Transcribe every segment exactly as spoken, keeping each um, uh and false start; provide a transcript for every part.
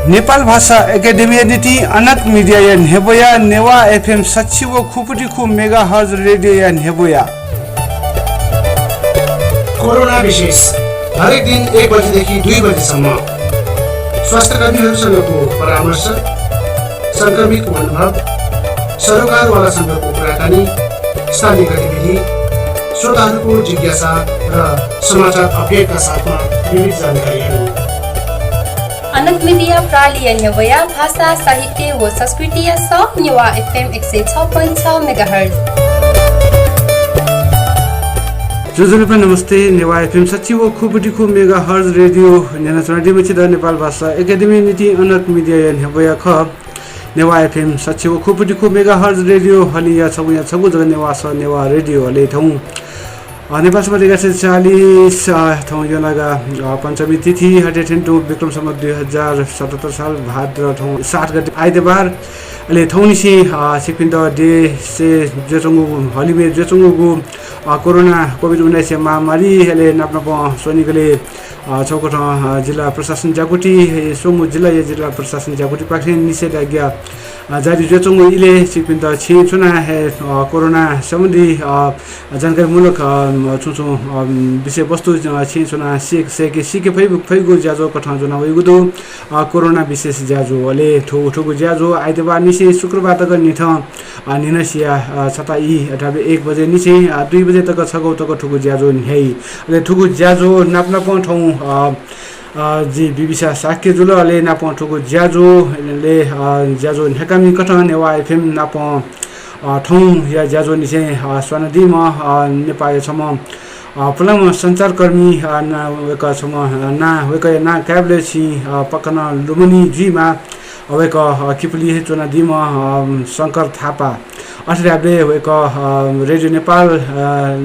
नेपाल भाषा एकेडेमीया निंतिं अनक मिडियाया न्ह्यब्वया नेवाः एफएम सच्छि व खुपुटी खु मेगाहर्ज रेडियोया न्ह्यब्वया। कोरोना विशेष, हरेक दिन एक बजेदेखि दुई बजेसम्म। स्वास्थ्यकर्मीहरूसँगको परामर्श, संक्रमितको अनुभव, सरोकारवालासँगको कुराकानी, स्थानीय गतिविधि, श्रोताहरूको जिज्ञासा र समाचार अपडेटका साथमा विविध जानकारीहरू। अनक मिडिया प्रालिया न्ह्यब्वया भाषा, साहित्य व संस्कृतिया सः नेवाः एफएम एक सय छ point छ मेगाहर्ज। ज्वजलपा नमस्ते, नेवाः एफएम सच्छि व खुपुटी खु मेगाहर्ज रेडियो न्यनाच्वनादीम्ह छित नेपाल भाषा एकेडेमी निंतिं अनक मिडियाया न्ह्यब्वया खः। नेवाः एफएम सच्छि व खुपुटी खु मेगाहर्ज रेडियो हलिंया छगूया छगू जक नेवाः सः नेवाः रेडियो हले थौं। अ, नेपाल सम्बत एघार सय चालिस, अ, थौं योनागा, अ, पञ्चमी तिथि, अथे थें तुं विक्रम सम्बत दुई हजार सतहत्तर साल भाद्र थौं सात गते आइतबार। अले थौंनिसें, अ, छिकपिन्त देशय् जुयाच्वंगु, हलिमय् जुयाच्वंगु, अ, कोरोना कोभिड उन्नाइस महामारी अले नापनापं स्वनिगलय्, अ, छगू कथं, अ, जिल्ला प्रशासन ज्याकुथि, स्वंगू जिल्लाया जिल्ला प्रशासन ज्याकुथिपाखें निषेधाज्ञा अ, जारी जुयाच्वंगु इलय् छिकपिन्त छेँय् च्वनाः हे, अ, कोरोना सम्बन्धी, अ, जानकारीमूलक, अ, छुं छुं, अ, विषयवस्तु, अ, छेँय् च्वनाः सय्के, सय्के, सीके फइ-, फइगु ज्याझ्वः कथं ज्वना वइगु दु। अ, कोरोना विशेष ज्याझ्वः। अले थु-, थुगु ज्याझ्वः आइतबारनिसें शुक्रबार तक न्हिथं, अ, न्हिनसिया, अ, छता ई अथवा एक बजेनिसें, अ, दुई बजे तक छगू तक थुगु ज्याझ्वः न्ह्याइ। अले थुगु ज्याझ्वः नापनापं थौं, अ, अ, जि बिबिसा शाक्य जुल, अले नापं थुगु ज्याझ्वलय्, अ, ज्याझ्वः न्ह्याकामि कथं नेवाः एफएम नापं, अ, थौंया ज्याझ्वःनिसें, अ, स्वानादीम्ह, अ, नेपाःया छम्ह, अ, पुलांम्ह सञ्चारकर्मी, अ, ना, वय्कः छम्ह, अ, ना, वय्कःया नां कायेबलय् छिं, अ, पक्का नं लुमनी जुइमाः। अ, वय्कः, अ, किपुली हे च्वनादीम्ह, अ, शंकर थापा। अथे धायेबलय् वय्कः, अ, रेडियो नेपाल, अ,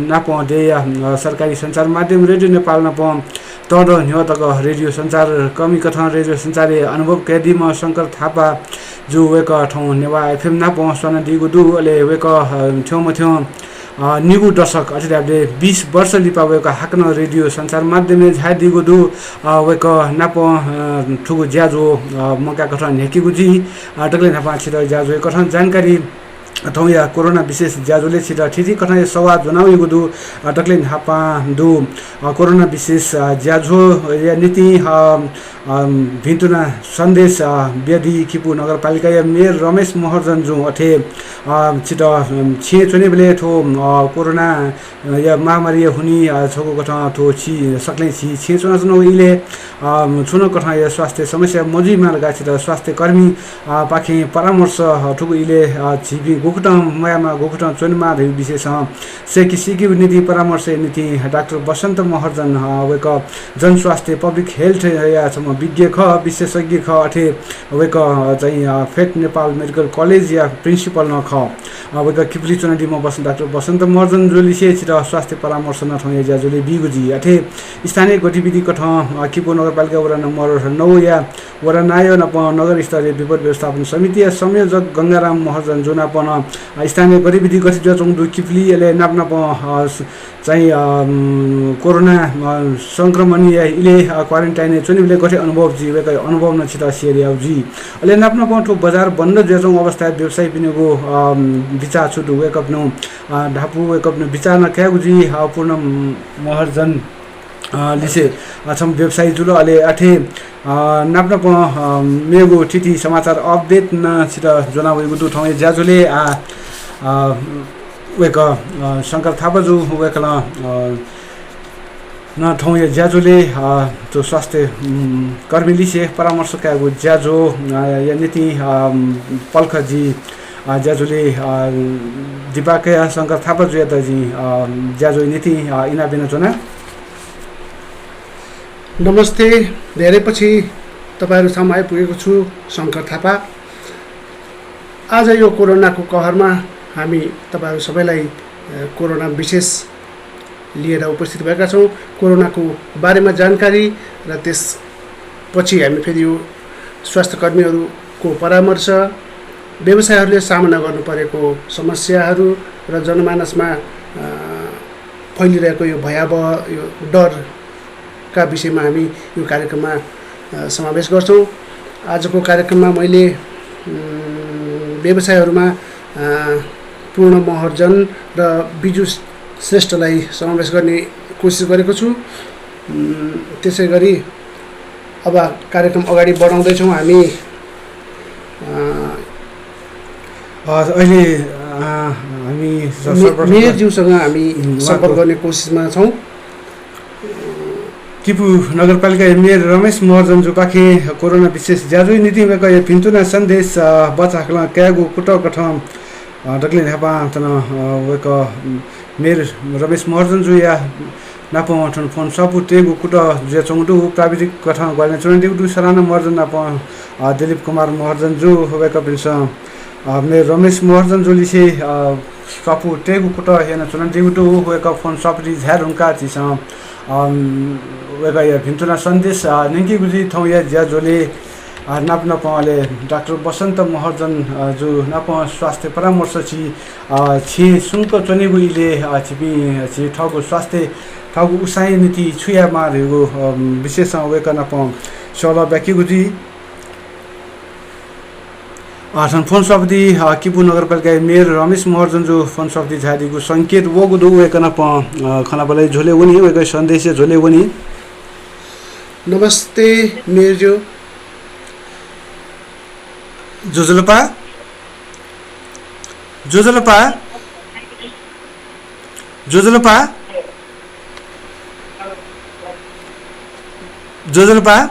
नापं देय्या, अ, सरकारी सञ्चार माध्यम रेडियो नेपाल नापं तःदँ न्ह्यः तक रेडियो सञ्चारकर्मी कथं रेडियो सञ्चारय् अनुभव कयादीम्ह शंकर थापा जु वय्कः थौं नेवाः एफएम नापं स्वानादीगु दु। अले वय्कः, अ, थ्यंमथ्यं, अ, निगू दशक, अथे धायेबलय् बिस वर्ष लिपा वय्कः हाकनं रेडियो सञ्चार माध्यमय् झायादीगु दु। अ, वय्कः नापं, अ, थुगु ज्याझ्वः, अ, मंकाः कथं न्ह्याकेगु जुइ। अ, दकलय् न्हापां छित ज्याझ्वःया कथं जानकारी थौंया कोरोना विशेष ज्याझ्वलय् छित थीथी कथंया सवाः ज्वनावइगु दु, अ, दकलय् न्हापां दु। अ, कोरोना विशेष, अ, ज्याझ्वःया निंतिं, अ, अ, भिन्तुना सन्देश, अ, बियादी किपू नगरपालिकाया मेयर रमेश महर्जन जुं अथे, अ, छित, अ, छेँय् च्वनेबलय् थ्व, अ, कोरोना या महामारीया हुनिं, अ, छगू कथं थ्व छि सकलें छि छेँय् च्वनाच्वनागु इलय्, अ, छुं नं कथंया स्वास्थ्य समस्या मजुइमा धकाः छित स्वास्थ्यकर्मी, अ, पाखें परामर्श, अ, थुगु इलय्, अ, झीपिं गुकथं म्वायेमाः, गुकथं च्वनेमाः धइगु विषयसं सय्के सीकेगु निंतिं परामर्शया निंतिं डाक्टर बसन्त महर्जन, अ, वय्कः जनस्वास्थ्य, public health या छम्ह विज्ञ खः, विशेषज्ञ खः। अथे वय्कः, अ, चाहिँ, अ, फेक नेपाल मेडिकल कलेजया principal नं खः। अ, वय्कः किपुली च्वनादीम्ह बस-, डाक्टर बसन्त महर्जन जुलिसे छित स्वास्थ्य परामर्श नं थौंया ज्याझ्वलय् बीगु जुइ। अथे स्थानीय गतिविधि कथं, अ, किपू नगरपालिका वडा नम्बर नौया वडा नायः नापं नगर स्तरीय विपद व्यवस्थापन समितिया संयोजक गंगाराम महर्जन जु नापं नं, अ, स्थानीय गतिविधि गथे जुयाच्वंगु दु किपुली, अले नापनापं, अ, स-, चाहिँ, अ, उम्, कोरोना, अ, संक्रमणया इलय्, अ, quarantine-य् च्वनीबलय् गथे अनुभव जुइ, वय्कःया अनुभव नं छित share यायेगु जुइ। अले नापनापं थ्व बजार बन्द जुयाच्वंगु अवस्थाय् व्यवसायीपिनिगु, अ, बिचाः छु दु, वय्कःपिनिगु, अ, धापू वय्कःपिनिगु बिचाः नं कायेगु जुइ। अ, पूर्ण महर्जन, अ, लिसे, अ, छम्ह व्यवसायी जुल। अले अथे, अ, नापनापं, अ, मेगु थीथी समाचार update नं छित ज्वनावइगु दु थौंया ज्याझ्वलय्। आ, अ, वय्कः, अ, शंकर थापा जु वय्कलं, अ, नं थौंया ज्याझ्वलय्, अ, थ्व स्वास्थ्य, उम्, कर्मी लिसे परामर्श कायेगु ज्याझ्वः, अ, या निंतिं, अ, पलख जि, अ, ज्याझ्वलय्, अ, दिपाकया शंकर थापा जुयात जिं, अ, ज्याझ्वःया निंतिं, अ, इनाप यानाच्वना। नमस्ते, धेरै पछि तपाईंहरू सामु आइपुगेको छु, शंकर थापा। आज यो कोरोनाको कहरमा हामी तपाईंहरू सबैलाई, अ, कोरोना विशेष लिएर उपस्थित भएका छौं। कोरोनाको बारेमा जानकारी र त्यसपछि हामी फेरि यो स्वास्थ्यकर्मीहरूको परामर्श, व्यवसायीहरूले सामना गर्नु परेको समस्याहरू र जनमानसमा, अ, फैलिरहेको यो भयावह यो डरका विषयमा हामी यो कार्यक्रममा, अ, समावेश गर्छौं। आजको कार्यक्रममा मैले, उम्, व्यवसायीहरूमा, अ, पूर्ण महर्जन र बिजु श्रेष्ठलाई समावेश गर्ने कोसिस गरेको छु। उम्, त्यसै गरी अब कार्यक्रम अगाडि बढाउँदैछौँ हामी। अ, अ, अहिले, अ, हामी स-, मे-, सर्वप्रथम मेयरज्यूसँग हामी उम्, सम्पर्क उहाँको गर्ने कोसिसमा छौँ। किपू नगरपालिका मेयर रमेश महर्जनज्यूपाखें कोरोना विशेष ज्याझ्वःया निंतिं वय्कःया भिन्तुना सन्देश, अ, बचाहाकलं कायेगु कुतः कथं, अ, दकलय् न्हापां थन, अ, वय्कः, उम्, मेयर रमेश महर्जनज्यूया नाप थन फोन स्वापू तयेगु कुतः जुयाच्वंगु दु। प्राविधिक कथं ग्वाहालि यानाच्वनादीगु दु सराना महर्जन नाप, अ, दिलीप कुमार महर्जनज्यू, वय्कःपिन्सं, अ, मेयर रमेश महर्जनज्यूलिसे, अ, स्वापू तयेगु कुतः यानाच्वनादीगु दु। वय्कः फोन स्वापू ति झाये धुंकाः झीसं, अ, वय्कःया भिन्तुना सन्देश, अ, न्यंकीगु जुइ। थौंया ज्याझ्वलय्, अ, नाप नापं अले डाक्टर बसन्त महर्जन, अ, जु नाप स्वास्थ्य परामर्श छि, अ, छि सुंक च्वनीगु इलय्, अ, छिपिं, अ, छि थःगु स्वास्थ्य, थःगु उसाँय् निंतिं छु यायेमाः धइगु, अ, विषयसं वय्कः नाप सल्लाह ब्याकेगु जुइ। अ, थन फोन स्वापू ति, अ, किपू नगरपालिकाया मेयर रमेश महर्जनज्यू फोन स्वापू ति झायादीगु संकेत वःगु दु। वय्कः नाप, अ, खँल्हाबल्हाया झ्वलय् वनी, वय्कःया सन्देशया झ्वलय् वनी। नमस्ते मेयरज्यू। ज्वजलपा। ज्वजलपा। ज्वजलपा। ज्वजलपा।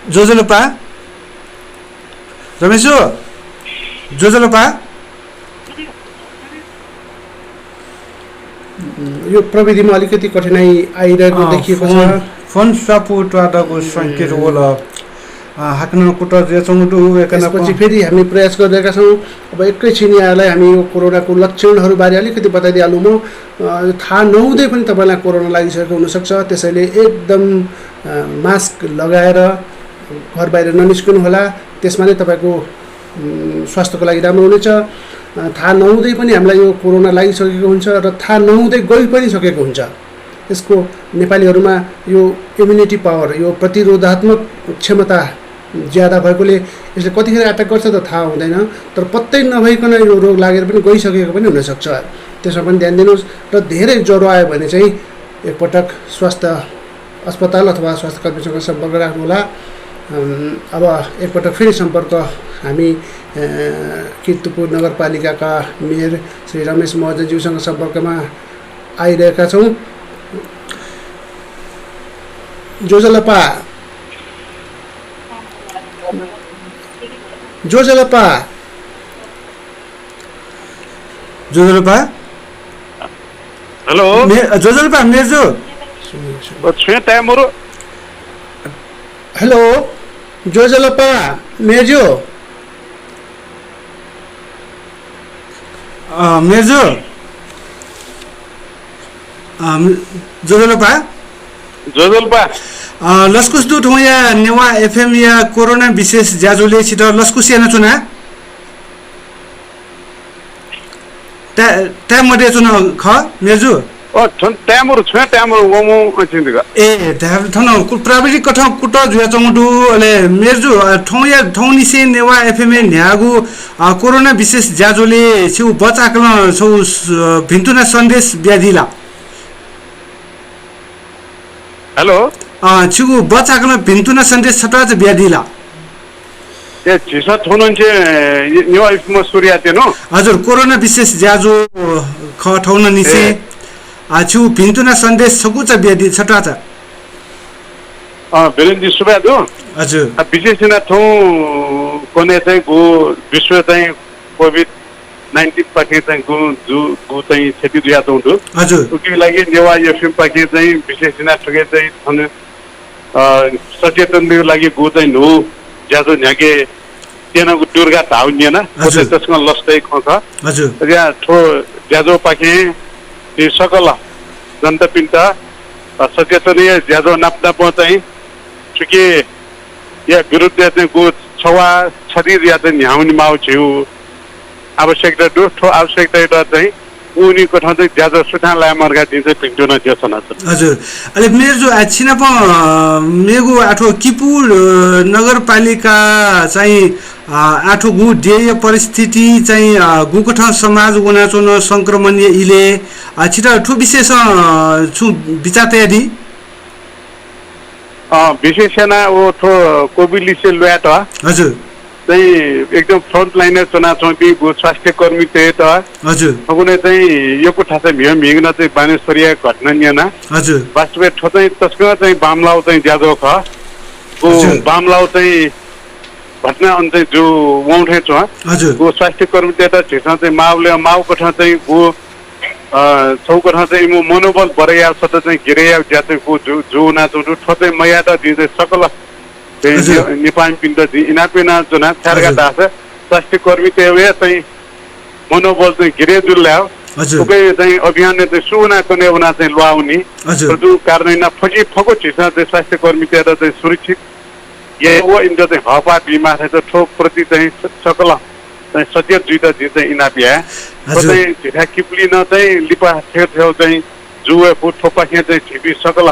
ज्वजलपा। रमेशु। ज्वजलपा। यो प्रविधिमा अलिकति कठिनाइ आइरहेको अँ, देखिएको फोन, छ। फोन स्वापू त्वाःदःगु संकेत वल। अँ, हाकनं कुतः जुयाच्वंगु दु, वय्कः नाप। त्यसपछि फेरि हामी प्रयास गरिरहेका छौँ। अब एकैछिन यहाँलाई हामी यो कोरोनाको लक्षणहरूबारे अलिकति बताइदिइहालौँ म। अँ, थाहा नहुँदै पनि तपाईँलाई कोरोना लागिसकेको हुनसक्छ, त्यसैले एकदम, अँ, मास्क लगाएर घर बाहिर ननिस्कनुहोला, त्यसमा नै तपाईँको, उम्, स्वास्थ्यको लागि राम्रो हुनेछ। अँ, थाहा नहुँदै पनि हामीलाई यो कोरोना लागिसकेको हुन्छ र थाहा नहुँदै गइ पनि सकेको हुन्छ। यसको नेपालीहरूमा यो इम्युनिटी पावर, यो प्रतिरोधात्मक क्षमता ज्यादा भएकोले यसले कतिखेर एट्याक गर्छ त थाहा हुँदैन, तर पत्तै नभइकन यो रोग लागेर पनि गइसकेको पनि हुनसक्छ। त्यसमा पनि ध्यान दिनुहोस् र धेरै ज्वरो आयो भने चाहिँ एकपटक स्वास्थ्य अस्पताल अथवा स्वास्थ्यकर्मीसँग सम्पर्क राख्नुहोला। अम्, अब एकपटक फेरि सम्पर्क हामी, अ, कीर्तिपुर नगरपालिकाका मेयर श्री रमेश महर्जनज्यूसँग सम्पर्कमा आइरहेका छौँ। ज्वजलपा। ज्वजलपा। ज्वजलपा। हेलो। मे-, ज्वजलपा मेयरज्यू। ओ, छुं ताये मरु। हेलो। ज्वजलपा मेयरज्यू। अ, मेयरज्यू। अ, ज्वजलपा। ज्वजलपा। अ, लसकुस दु, थौंया नेवाः एफएमया कोरोना विशेष ज्याझ्वलय् छितः लसकुस यानाच्वना। ताये, ताये मदयाच्वन खः, मेयरज्यू? अ, थन ताये मरु, छुं ताये मरु, वमु, अ, चिन्तिका। ए, धाये, थन कु-, प्राविधिक कथं कुतः जुयाच्वंगु दु, अले मेयरज्यू, अ, थौंया, थौंनिसें नेवाः एफएमय् न्ह्याःगु, अ, कोरोना विशेष ज्याझ्वलय् छिगु बचाहाकलं छगू स-, अ, भिन्तुना सन्देश बियादी ला? हेलो। अँ, छिगु बचाहाकलं भिन्तुना सन्देश छत्वाःचा बियादी ला? ए, झीसं थौंनिसें, ए, नेवाः एफएमय् सुरु यायेत्यनागु। हजुर, कोरोना विशेष ज्याझ्वः खः थौंनिसें। ए। आ, छिगु भिन्तुना सन्देश छकूचा बियादी, छत्वाःचा। अँ, वीरेन्द्रजी सुभाय् दु। हजुर। आ, विशेष यानाः थौं कन्हय् चाहिँ गु विश्व चाहिँ कोभिड नाइन्टिन पाखें चाहिँ गु, जु, गु चाहिँ क्षति जुयाच्वंगु दु। हजुर। उकिया लागि नेवाः एफएम पाखें चाहिँ विशेष यानाः थुके चाहिँ थन, अ, सचेतनया लागि गु चाहिँ न्हू ज्याझ्वः न्ह्याके त्यनागु दुर्गा धाउ न्यना। हजुर। तसकं लसताया खँ खः। हजुर। अज्या थ्व ज्याझ्वः पाखें झी सकल जनतापिन्त, अ, सचेतनया ज्याझ्वः नाप नापं चाहिँ थुके या विरुद्धय् चाहिँ गु छवा छधी जुयाः चाहिँ न्ह्यावने माःगु झीगु आवश्यकता दु। थ्व आवश्यकतायात चाहिँ उनी कथं चाहिँ ज्याझ्वः सुथां लाये मरका जिं चाहिँ भिन्तुना ज्यासना छ। हजुर। अले मेयर जु, आ, छिनाप, अ, मेगु आठो किपु, अ, नगरपालिका चाहिँ, अ, आठो गु देय परिस्थिति चाहिँ, अ, गुकथं समाज वनाच्वन संक्रमण इले, अ, छित थु विषयसं, अ, छु विचार तयादी? अ, विशेष याना व थ्व कोभिडलिसे ल्वायेत हजुर। चाहिँ एकदम फ्रन्ट लाइनर च्वनाच्वंपिं गु स्वास्थ्य कर्मीतय्त हजुर। थुगुने चाहिँ यक्व थासय् म्हिगः म्हिगः नं चाहिँ बानेश्वरया घटना न्यना। हजुर। वास्तवय् थ्व चाहिँ तसकं चाहिँ बांमलाउ चाहिँ ज्याझ्वः खः। गु हजुर। बांमलाउ चाहिँ घटना अन चाहिँ जु वं थें च्वं। हजुर। गु स्वास्थ्य कर्मीतय्त झीसं चाहिँ माउले माउ कथं चाहिँ गु अ, छगू कथं चाहिँ इमिगु मनोबल बढे यायेगु सत चाहिँ गिरे यायेगु ज्या चाहिँ गु जु, जु वनाच्वंगु दु। थ्व चाहिँ मयायेत जिं चाहिँ सकल चाहिँ हजुर। ने-, नेपाःमिपिन्त जिं इनाप यानाच्वना। छाय् धकाः हजुर। धाःसा स्वास्थ्य कर्मीतय् वया चाहिँ मनोबल चाहिँ गिरे जुल धायेगु। हजुर। उकिं चाहिँ अभियानय् चाहिँ सुवना कन्हय् वना चाहिँ ल्वाः वनी। हजुर। थ्व जु कारणं याना फुक्क फुक्क झीसं चाहिँ स्वास्थ्य कर्मीतय्त चाहिँ सुरक्षित याये व इमित चाहिँ हःपाः बीमाः थें चाहिँ थ्व प्रति चाहिँ स-, सकल चाहिँ सचेत जुइत जिं चाहिँ इनाप याये। थ्व हजुर। चाहिँ झीथाय् किपुलिइ नं चाहिँ लिपा थें थें चाहिँ जु वये फु, थ्वपाखें चाहिँ झीपिं सकल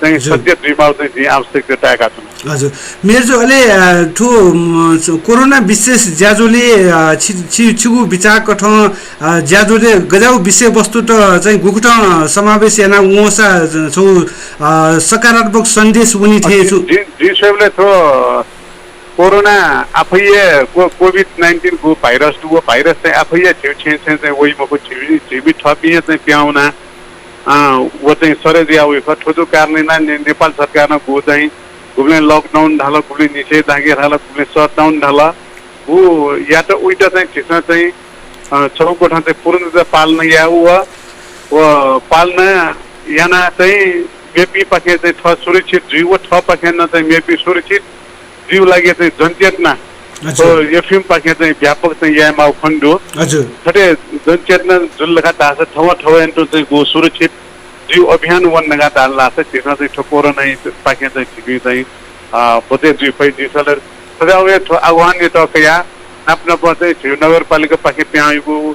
चाहिँ हजुर। सचेत जुइमाःगु चाहिँ जिं आवश्यकता ताय्काच्वना। हजुर। मेयर जु, अले, अ, थ्व, उम्, कोरोना विशेष ज्याझ्वलय्, अ, छि, छि, छिगु बिचाः कथं, अ, ज्याझ्वलय् गज्याःगु विषयवस्तुत चाहिँ गुकथं समावेश याना वंसा छगू, अ, सकारात्मक सन्देश वनी थें अ, छु? जिं, जिं स्वयेबलय् थ्व कोरोना आफैया को-, कोभिड नाइन्टिन गु भाइरस दु, व भाइरस चाहिँ आफैया झीगु छेँय् छेँय् चाहिँ वइ मखु, झीगु, झीगु थःपिं हे चाहिँ पिहां वना, अ, व चाहिँ सरे जुया वइ खः। थ्व जु कारणं याना ने-, नेपाल सरकारं गु चाहिँ गुबलें लकडाउन धाल, गुबलें निषेधाज्ञा धाल, गुबलें शटडाउन धाल। व यात उइत चाहिँ झीसं चाहिँ, अ, छगू कथं चाहिँ पूर्णतः पालना याये व, व पालना याना चाहिँ मेपिंपाखें चाहिँ थः सुरक्षित जुइ व थःपाखें नं चाहिँ मेपिं सुरक्षित जुइगु लागि चाहिँ जनचेतना हजुर। थ्व एफएमपाखें चाहिँ व्यापक चाहिँ यायेमाःगु खनेदु। हजुर। थथे जनचेतना जुल धकाः धाःसा थवं थवय्‌यात चाहिँ गु सुरक्षित जुइगु अभियान वन धकाः धाल धाःसा झीसं चाहिँ थ्व कोरोनापाखें चाहिँ झीपिं चाहिँ, अ, बचय् जुइ फइ। झीसं ला थज्याःगु हे थ्व आह्वानयात कयाः नाप नाप चाहिँ झीगु नगरपालिकापाखें पिहां वइगु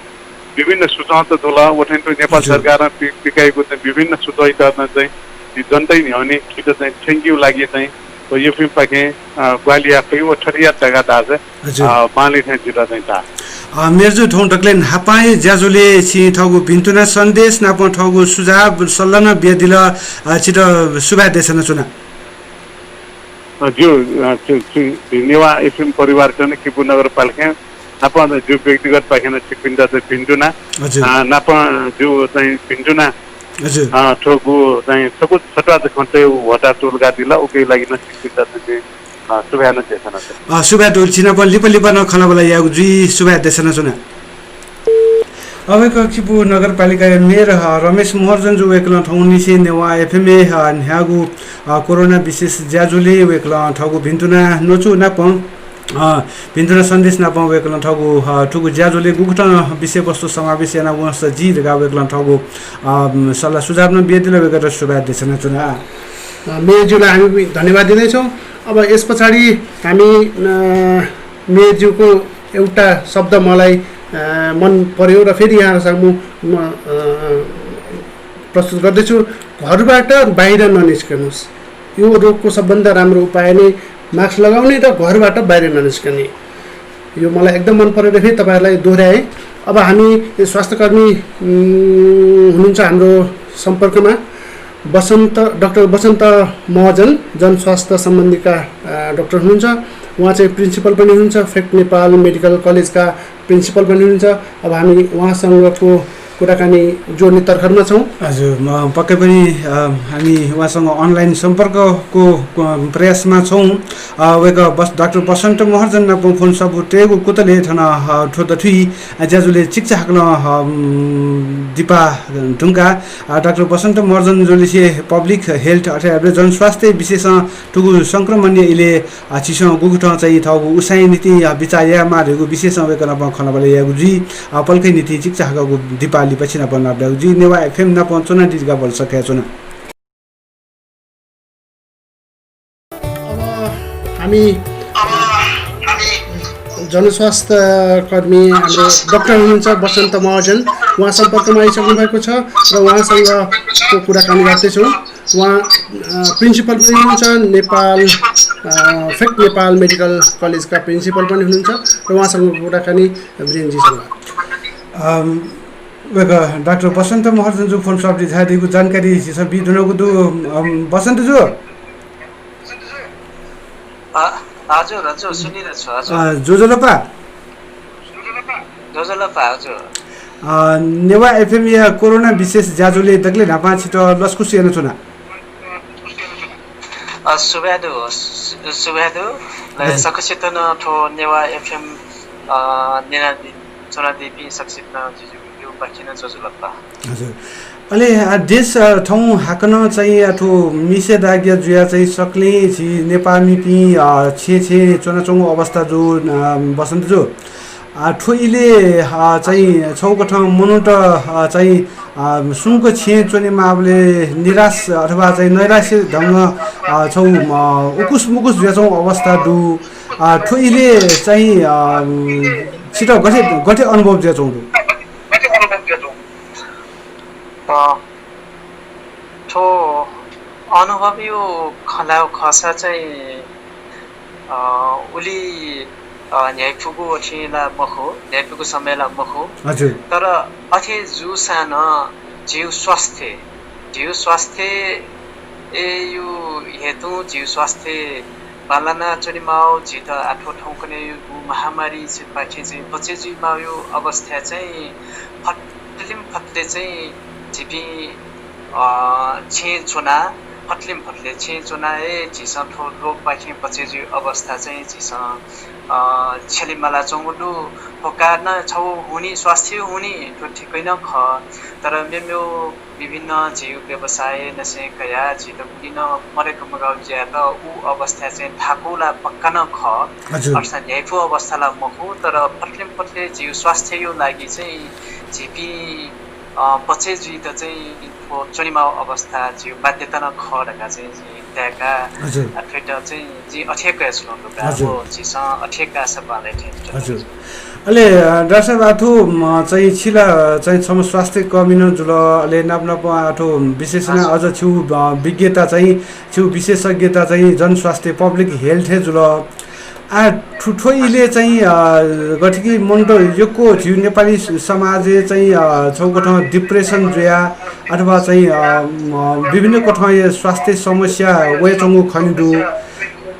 विभिन्न सुझावत जुल। व थें तुं नेपाल हजुर। सरकारं पि-, पिकाइगु चाहिँ विभिन्न सुझावयात नं चाहिँ झी जनताया न्ह्यःने थुइत चाहिँ थ्यंकेगु लागि चाहिँ व एफएमपाखें, अ, ग्वाहालि याये फइ व थथे यात धकाः धाःसा, हजुर। अ, बांलाइ थें जितः चाहिँ ताः। अ, मेयर जु, थौं दकलय् न्हापां हे ज्याझ्वलय् छिं थःगु भिन्तुना सन्देश नाप थःगु सुझाव सल्लाह नं बियादिल, अ, छितः सुभाय् देछानाच्वना। अ, ज्यू, अ, छु, छु, नेवाः एफएम परिवारं किपु नगरपालिकां नाप ज्यू व्यक्तिगतपाखें नं छिकपिन्त चाहिँ भिन्तुना। हजुर। अ, नाप ज्यू चाहिँ भिन्तुना। हजुर। अ, थ्व गु चाहिँ छकू छत्वाःचा खँ चाहिँ ह्वःताः तुलका दिल, उकिया लागि नं छिकपिन्त चाहिँ, अ, सुभाय् नं देछानाच्वना। अ, सुभाय् दु, छिनाप लिपा लिपा नं खँल्हाबल्हा यायेगु जुइ, सुभाय् देछानाच्वना। अ, वय्‌कः किपु नगरपालिकाया मेयर, अ, रमेश महर्जन जु वय्‌कलं थौंनिसें नेवाः एफएमय्, अ, न्ह्याःगु, अ, कोरोना विशेष ज्याझ्वलय् वय्‌कलं थःगु भिन्तुना न्वचु नाप, अ, भिन्तुना सन्देश नाप वय्‌कलं थःगु, अ, थुगु ज्याझ्वलय् गुकथं विषयवस्तु समावेश याना वंसा जी धकाः वय्‌कलं थःगु, अ, सल्लाह सुझाव नं बियादिल, वय्‌कःयात सुभाय् देछानाच्वना। अ, मेयर ज्यूलाई हामी धन्यवाद दिँदैछौँ। अब यस पछाडि हामी, अ, मेयर ज्यूको एउटा शब्द मलाई, अ, मन पर्‍यो र फेरि यहाँहरू सामु म, अ, प्रस्तुत गर्दैछु। घरबाट बाहिर ननिस्कनुहोस्। यो रोगको सबभन्दा राम्रो उपाय नै मास्क लगाउने र घरबाट बाहिर ननिस्कने। यो मलाई एकदम मन पर्‍यो र फेरि तपाईंहरूलाई दोहोर्‍याएँ। अब हामी स्वास्थ्यकर्मी, उम्, हुनुहुन्छ हाम्रो सम्पर्कमा, बसन्त, डाक्टर बसन्त महर्जन, जनस्वास्थ्य सम्बन्धीका, अ, डाक्टर हुनुहुन्छ। उहाँ चाहिँ प्रिन्सिपल पनि हुनुहुन्छ, फेक्ट नेपाल मेडिकल कलेजका प्रिन्सिपल पनि हुनुहुन्छ। अब हामी उहाँसँगको कुराकानी जोड्ने तर्खरमा छौँ। हजुर, म पक्कै पनि, अ, हामी उहाँसँग अनलाइन सम्पर्कको, अ, प्रयासमा छौँ। अ, वय्‌कः बस-, डाक्टर बसन्त महर्जन नाप फोन सफू तयेगु कुतले थन, अ, थ्व दथुइ, अ, ज्याझ्वलय् चिकिचा हाकलं, अ, उम्, दिपा धुंका, अ, डाक्टर बसन्त महर्जन जुलिसे पब्लिक हेल्थ अथे जनस्वास्थ्य विशेषं थुगु संक्रमणया इलय् अ, छिसं गुकथं चाहिँ थःगु उसाँय् निंतिं, अ, बिचाः यायेमाः धइगु विषयसं वय्‌कः नाप खँल्हाबल्हा यायेगु जुइ। अ, पलखय् निंतिं चिकिचा हाकःगु दिपा लिपा छिनाप नापलायेगु जुइ। नेवाः एफएम नाप च्वनादीगु ज्याझ्वलय् सकसियां च्वना। अब हामी जनस्वास्थ्य कर्मी हाम्रो डाक्टर हुनुहुन्छ बसन्त महर्जन, उहाँ सम्पर्कमा आइसक्नु भएको छ र उहाँसँगको कुराकानी गर्दैछौँ। उहाँ प्रिन्सिपल पनि हुनुहुन्छ, नेपाल फेक नेपाल मेडिकल कलेजका प्रिन्सिपल पनि हुनुहुन्छ र उहाँसँग कुराकानी बिरेनजीसँग। वेक डाक्टर बसन्त महर्जनजु फोन स्वापदी झायादीगु जानकारी झीसं बी धुनागु दु। बसन्तजु। हजुर, हजुर, सुनिरहेको छु। हजुर। ज्वजलपा। ज्वजलपा। हजुर। नेवाः एफएमया कोरोना विशेष ज्याझ्वलय् दकले न्हापां छित लसकुस यानाच्वना। सुभाय् दु। सुभाय् दु। सकसित नं थ्व नेवाः एफएम न्यनादी च्वनादीपिं सकसित नं जिजुपाखें नं ज्वजलपा। हजुर। अले देश थौं हाकनं चाहिँ अथवा निषेधाज्ञा जुया चाहिँ सकलें झी नेपाःमिपिं छेँ छेँ च्वनाच्वंगु अवस्था दु। बसन्तजु, थ्व इले चाहिँ छौकथं मनूत चाहिँ सुंक छेँ च्वनेमाःबलय् निराश अथवा चाहिँ नैराश्य ढंग छौ उकुस मुकुस जुयाच्वंगु अवस्था दु। थ्व इले चाहिँ छित गथे गथे अनुभव जुयाच्वंगु दु? थ्व अनुभवयु खँ ल्हायेगु खःसा चाहिँ उलि न्ह्याइपुगु अथे ला मखु, न्ह्याइपुगु समय ला मखु। हजुर। तर अथे जूसां नं झीगु स्वास्थ्य, झीगु स्वास्थ्य एयु हेतु झीगु स्वास्थ्य बांलाना च्वनेमाःगु, झीत आथो थौंकन्हय् महामारीपाखें चाहिँ बचे जुइमाःगु अवस्था चाहिँ फतलिम फतले चाहिँ झीपिं छेँ च्वना, फतलिम फतले छेँ च्वना हे झीसं थ्व रोगपाखें बचे जुइ अवस्था चाहिँ झीसं छ्यले मालाच्वंगु दु। थ्व कारणं छौ हुनि स्वास्थ्य हुनि थ्व ठिकै नं खः, तर मेमेउ विभिन्न झीगु व्यवसाय नसें कयाः झीत गुलि नं मदय्क मगाउ ज्यात उ अवस्था चाहिँ थाकु ला पक्का नं खः। हजुर। अर्थात् न्ह्याइपु अवस्था ला मखु, तर फतलिम फतले झीगु स्वास्थ्ययु लागि चाहिँ झीपिं बचे जुइत चाहिँ थ्व च्वनेमाउ अवस्था झीगु बाध्यता नं खः धकाः चाहिँ जिं ताय्का। हजुर। थ्वइत चाहिँ जिं अथे कयाच्वनागु दु का। हजुर। झीसं अथे काःसा बांलाइ थें। हजुर। अले डाक्टर साहब, आथु चाहिँ छिला चाहिँ छम्ह स्वास्थ्य कर्मी नं जुल, अले नाप नाप आथु विशेषण अझ छिउ विज्ञता चाहिँ छिउ विशेषज्ञता चाहिँ जनस्वास्थ्य, पब्लिक हेल्थ हे जुल। आ, थ्व इले चाहिँ गथिकी मनूत यक्व झिउ नेपाली समाजय् चाहिँ छौकथं डिप्रेसन जुया अथवा चाहिँ विभिन्न कथंया स्वास्थ्य समस्या वयाच्वंगु खने दु।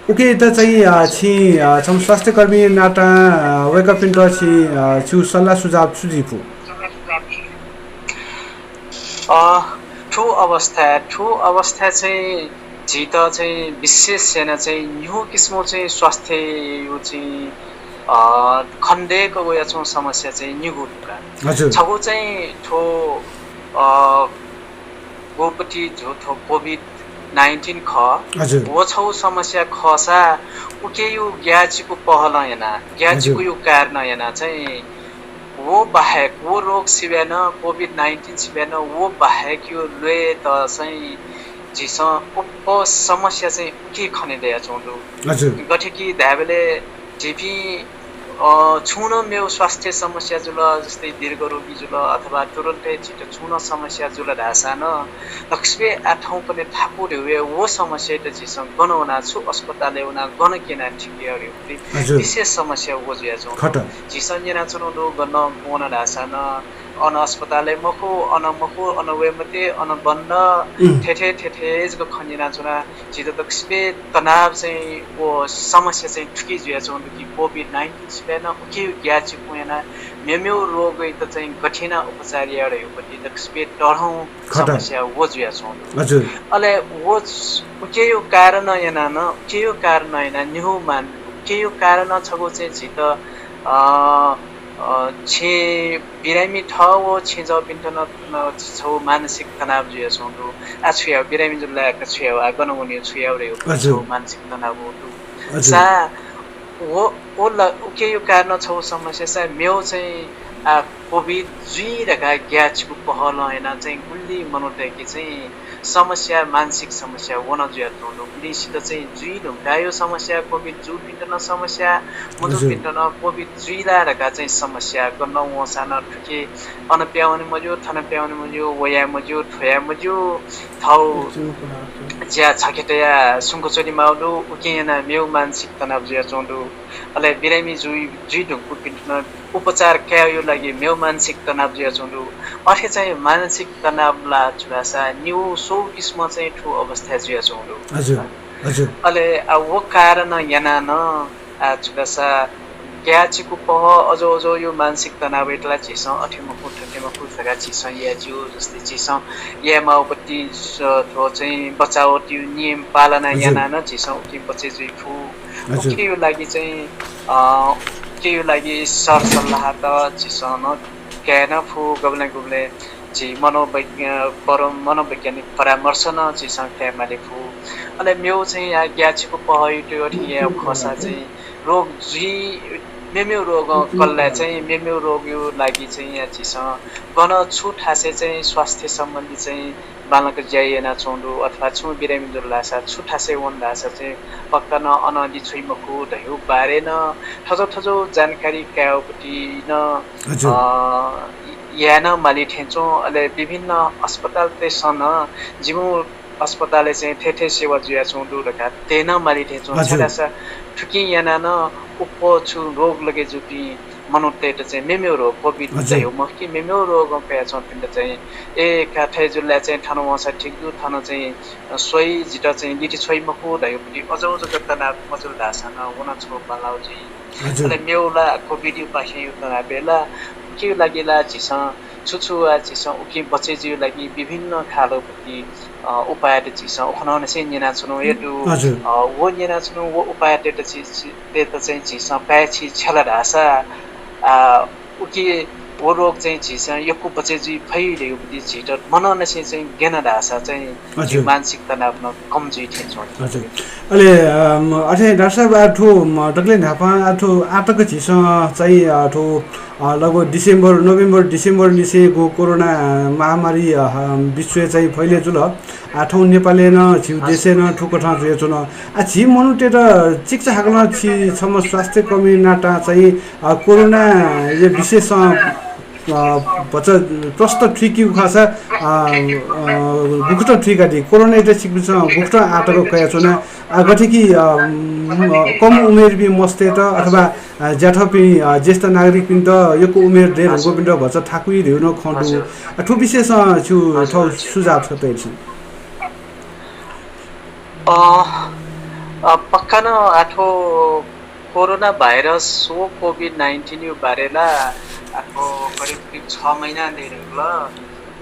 उकेत चाहिँ छिं छम्ह स्वास्थ्य कर्मी नातां वय्कःपिन्त छिं छिउ सल्लाह सुझाव छु दीफु? थ्व अवस्था, थ्व अवस्था चाहिँ झीत चाहिँ विशेष याना चाहिँ निगू किसिमौ चाहिँ स्वास्थ्ययु चाहिँ खनेदय्क वयाच्वंगु समस्या चाहिँ निगू दु का। हजुर। छगू चाहिँ थ्व गोपति झ्व थ्व कोभिड नाइन्टिन खः। हजुर। व छगू समस्या खःसा उकेयु ग्याःचिकु पहलं याना, ग्याःचिकुयु कारणं याना चाहिँ व बाहेक, व रोग सिबय् नं, कोभिड नाइन्टिन सिबय् नं व बाहेकयु ल्वय्त चाहिँ झीसं अप्वः समस्या चाहिँ उके खने दयाच्वंगु दु। हजुर। गथेकि धायेबलय् झीपिं छुं नं मेउ स्वास्थ्य समस्या जुल, जस्तै दीर्घरोगी जुल अथवा तुरुन्तय् झीत छुं नं समस्या जुल धाःसा नं दक्वसिबय् आः थौंकन्हय् थाकु धइगु व समस्यायात झीसं गन वना, छु अस्पतालय् वना, गन क्यना ठीक याये धइगु। हजुर। विशेष समस्या व जुयाच्वंगु दु। झीसं न्यनाच्वनागु दु, गन वन धाःसा नं अन अस्पतालय् मखु, अन मखु, अन वये मते, अन बन्द, थथे थथे जक खँ न्यनाच्वना। झीत दक्वसिबय् तनाव चाहिँ व समस्या चाहिँ थुकी जुयाच्वंगु दु कि कोभिड नाइन्टिन सिबय् नं उके ग्याःचिकुं याना मेमेउ रोगयात चाहिँ गथे याना उपचार याये धइगु दक्वसिबय् तःधंगु समस्या व जुयाच्वंगु दु। हजुर। अले व उकेयु कारणं याना नं, उकेयु कारणं याना निगू मान, उकेयु कारणं छगू चाहिँ झीत छेँ बिरामी थः व छेँजःपिन्त नं छगू मानसिक तनाव जुयाच्वंगु दु। आः छु याये, बिरामी जुल ला का, छु याये, आः गन वने, छु याये धइगु छगू मानसिक तनाव दु। हजुर। सा व, व ला उकेयु कारणं छगू समस्या सा मेउ चाहिँ आ, कोभिड जुइ धकाः ग्याःचिकु पहलं यानाः चाहिँ गुलि मनूतय्‌के चाहिँ समस्या, मानसिक समस्या वन जुयाच्वंगु दु। गुलिसित चाहिँ जुइ धुंकाः यो समस्या, कोभिड जूपिन्त नं समस्या, हजुर। मजूपिन्त नं कोभिड जुइ ला धकाः चाहिँ समस्या। गन वंसां नं थुके अन पिहां वने मज्यू, थन पिहां वने मज्यू, व याये मज्यू, थ्व याये मज्यू, थःगु ज्या छखे तयाः सुंक च्वने माःगु दु, उकिं यानाः मेगु मानसिक तनाव जुयाच्वंगु दु। अले बिरामी जुइ, जुइ धुंकूपिन्त नं उपचार कायेगु लागि मेगु मानसिक तनाव जुयाच्वंगु दु। अथे चाहिँ मानसिक तनाव ला छु धाःसा निगू सौ किसिमं चाहिँ थ्व अवस्था जुयाच्वंगु दु। हजुर, हजुर। अले आ, व कारणं यानाः नं, आ, छु धाःसा ग्याःचिकु पह अजो अजो यो मानसिक तनावयात ला झीसं अथे मखु, थथे मखु धकाः झीसं याये ज्यू। जस्तै झीसं याये माःगुपट्टि स-, थ्व चाहिँ बचावटी नियम पालना हजुर। यानाः नं झीसं उकिं बचय् जुइ फु। हजुर। उकिया लागि चाहिँ, अ, उकिया लागि सरसल्लाहत झीसं नं काये नं फु, गुबलें गुबलें झी मनोवैज्ञ-, पर-, मनोवैज्ञानिक परामर्श नं झीसं काये माले फु। अले मेगु चाहिँ या ग्याःचिकु पहयात अथे याये खःसा चाहिँ रोग जुइ, मेमेगु रोगं कल ला चाहिँ मेमेगु रोगया लागि चाहिँ या झीसं गन छु थासय् चाहिँ स्वास्थ्य सम्बन्धी चाहिँ बांलाक ज्या यानाच्वंगु दु अथवा छुं बिरामी जुल धाःसा छु थासय् वन धाःसा चाहिँ पक्का नं अनं लिछ्वइ मखु धयागु बारे नं थज्याःगु थज्याःगु जानकारी कायेगुपट्टि नं, हजुर। अ, याये नं माली थें च्वं। अले विभिन्न अस्पतालतय्‌सं नं जिमिगु अस्पतालय् चाहिँ थथे थथे सेवा जुयाच्वंगु दु धकाः तये नं माली थें च्वं। हजुर। छाय्‌धाःसा थुकिं यानाः नं अप्वः छु रोग लगे जूपिं मनूतय्‌त चाहिँ मेमेगु रोग, कोभिड हजुर। धयागु मखु कि, मेमेगु रोगं कयाच्वंपिन्त चाहिँ, ए, का थथे जुल ला चाहिँ थन वंसा ठीक दु, थन चाहिँ, अ, स्वइ, जितः चाहिँ लिथि छ्वइ मखु धयागुपट्टि अजो जक तनाव मजुल धाःसा नं व नं छगू बांलाःगु जुइ। हजुर। अले मेगु ला कोभिडयापाखें यो तनावय् ला उकिया लागि ला झीसं छु छु वा झीसं उकिं बचय् जुइगु लागि विभिन्न खालगुपट्टि, अ, उपायत झीसं उखुन्हुनिसें न्यनाच्वनागु हे दु। हजुर। अ, व न्यनाच्वनागु व उपायतय्‌त झी, झी, तय्‌त चाहिँ झीसं पाय्‌छि छ्यल धाःसा, आ, उकिं व रोग चाहिँ झीसं यक्व बचय् जुइ फइ धयागुपट्टि झीत मनंनिसें चाहिँ ग्यन धाःसा चाहिँ हजुर। झीगु मानसिक तनाव नं कम जुइ थें च्वं। हजुर। अले, अम, अथे डाक्टर साहब, आ, थ्व, म, दकलय् न्हापां, आ, थ्व आःतक झीसं चाहिँ, आ, थ्व, आ, लगभग डिसेम्बर, नोभेम्बर, डिसेम्बरनिसें गु कोरोना, आ, महामारी, आ, विश्वय् चाहिँ फैले जुल। आ, थौं नेपालय् नं, झीगु हजुर। देशय् नं थुकथं जुयाच्वन। आ, झी मनूतय्‌त चिकित्सा हाकलं छि छम्ह स्वास्थ्य कर्मी नातां चाहिँ, आ, कोरोनाया विषयसं अ, भचा प्रष्ट थुइकेगु खःसा, अ, अ, गुकथं थुइकादी? कोरोनायात छिकपिन्सं गुकथं आःतक कयाच्वना? अ, गथे कि, अ, म, कम उमेरपिं मस्तय्‌त अथवा, अ, ज्याथःपिं, अ, ज्येष्ठ नागरिकपिन्त यक्व उमेर दये धुंकूपिन्त भचा थाकुइ धयागु नं खँ दु। हजुर। अ, थ्व विषयसं छु हजुर, थःगु हजुर। सुझाव छ तयादिसँ? अ, अ, पक्का नं आ थ्व कोरोना भाइरस व कोभिड नाइन्टिनया बारे ला आ थ्व करिब करिब छ महिना दइ धुंकल।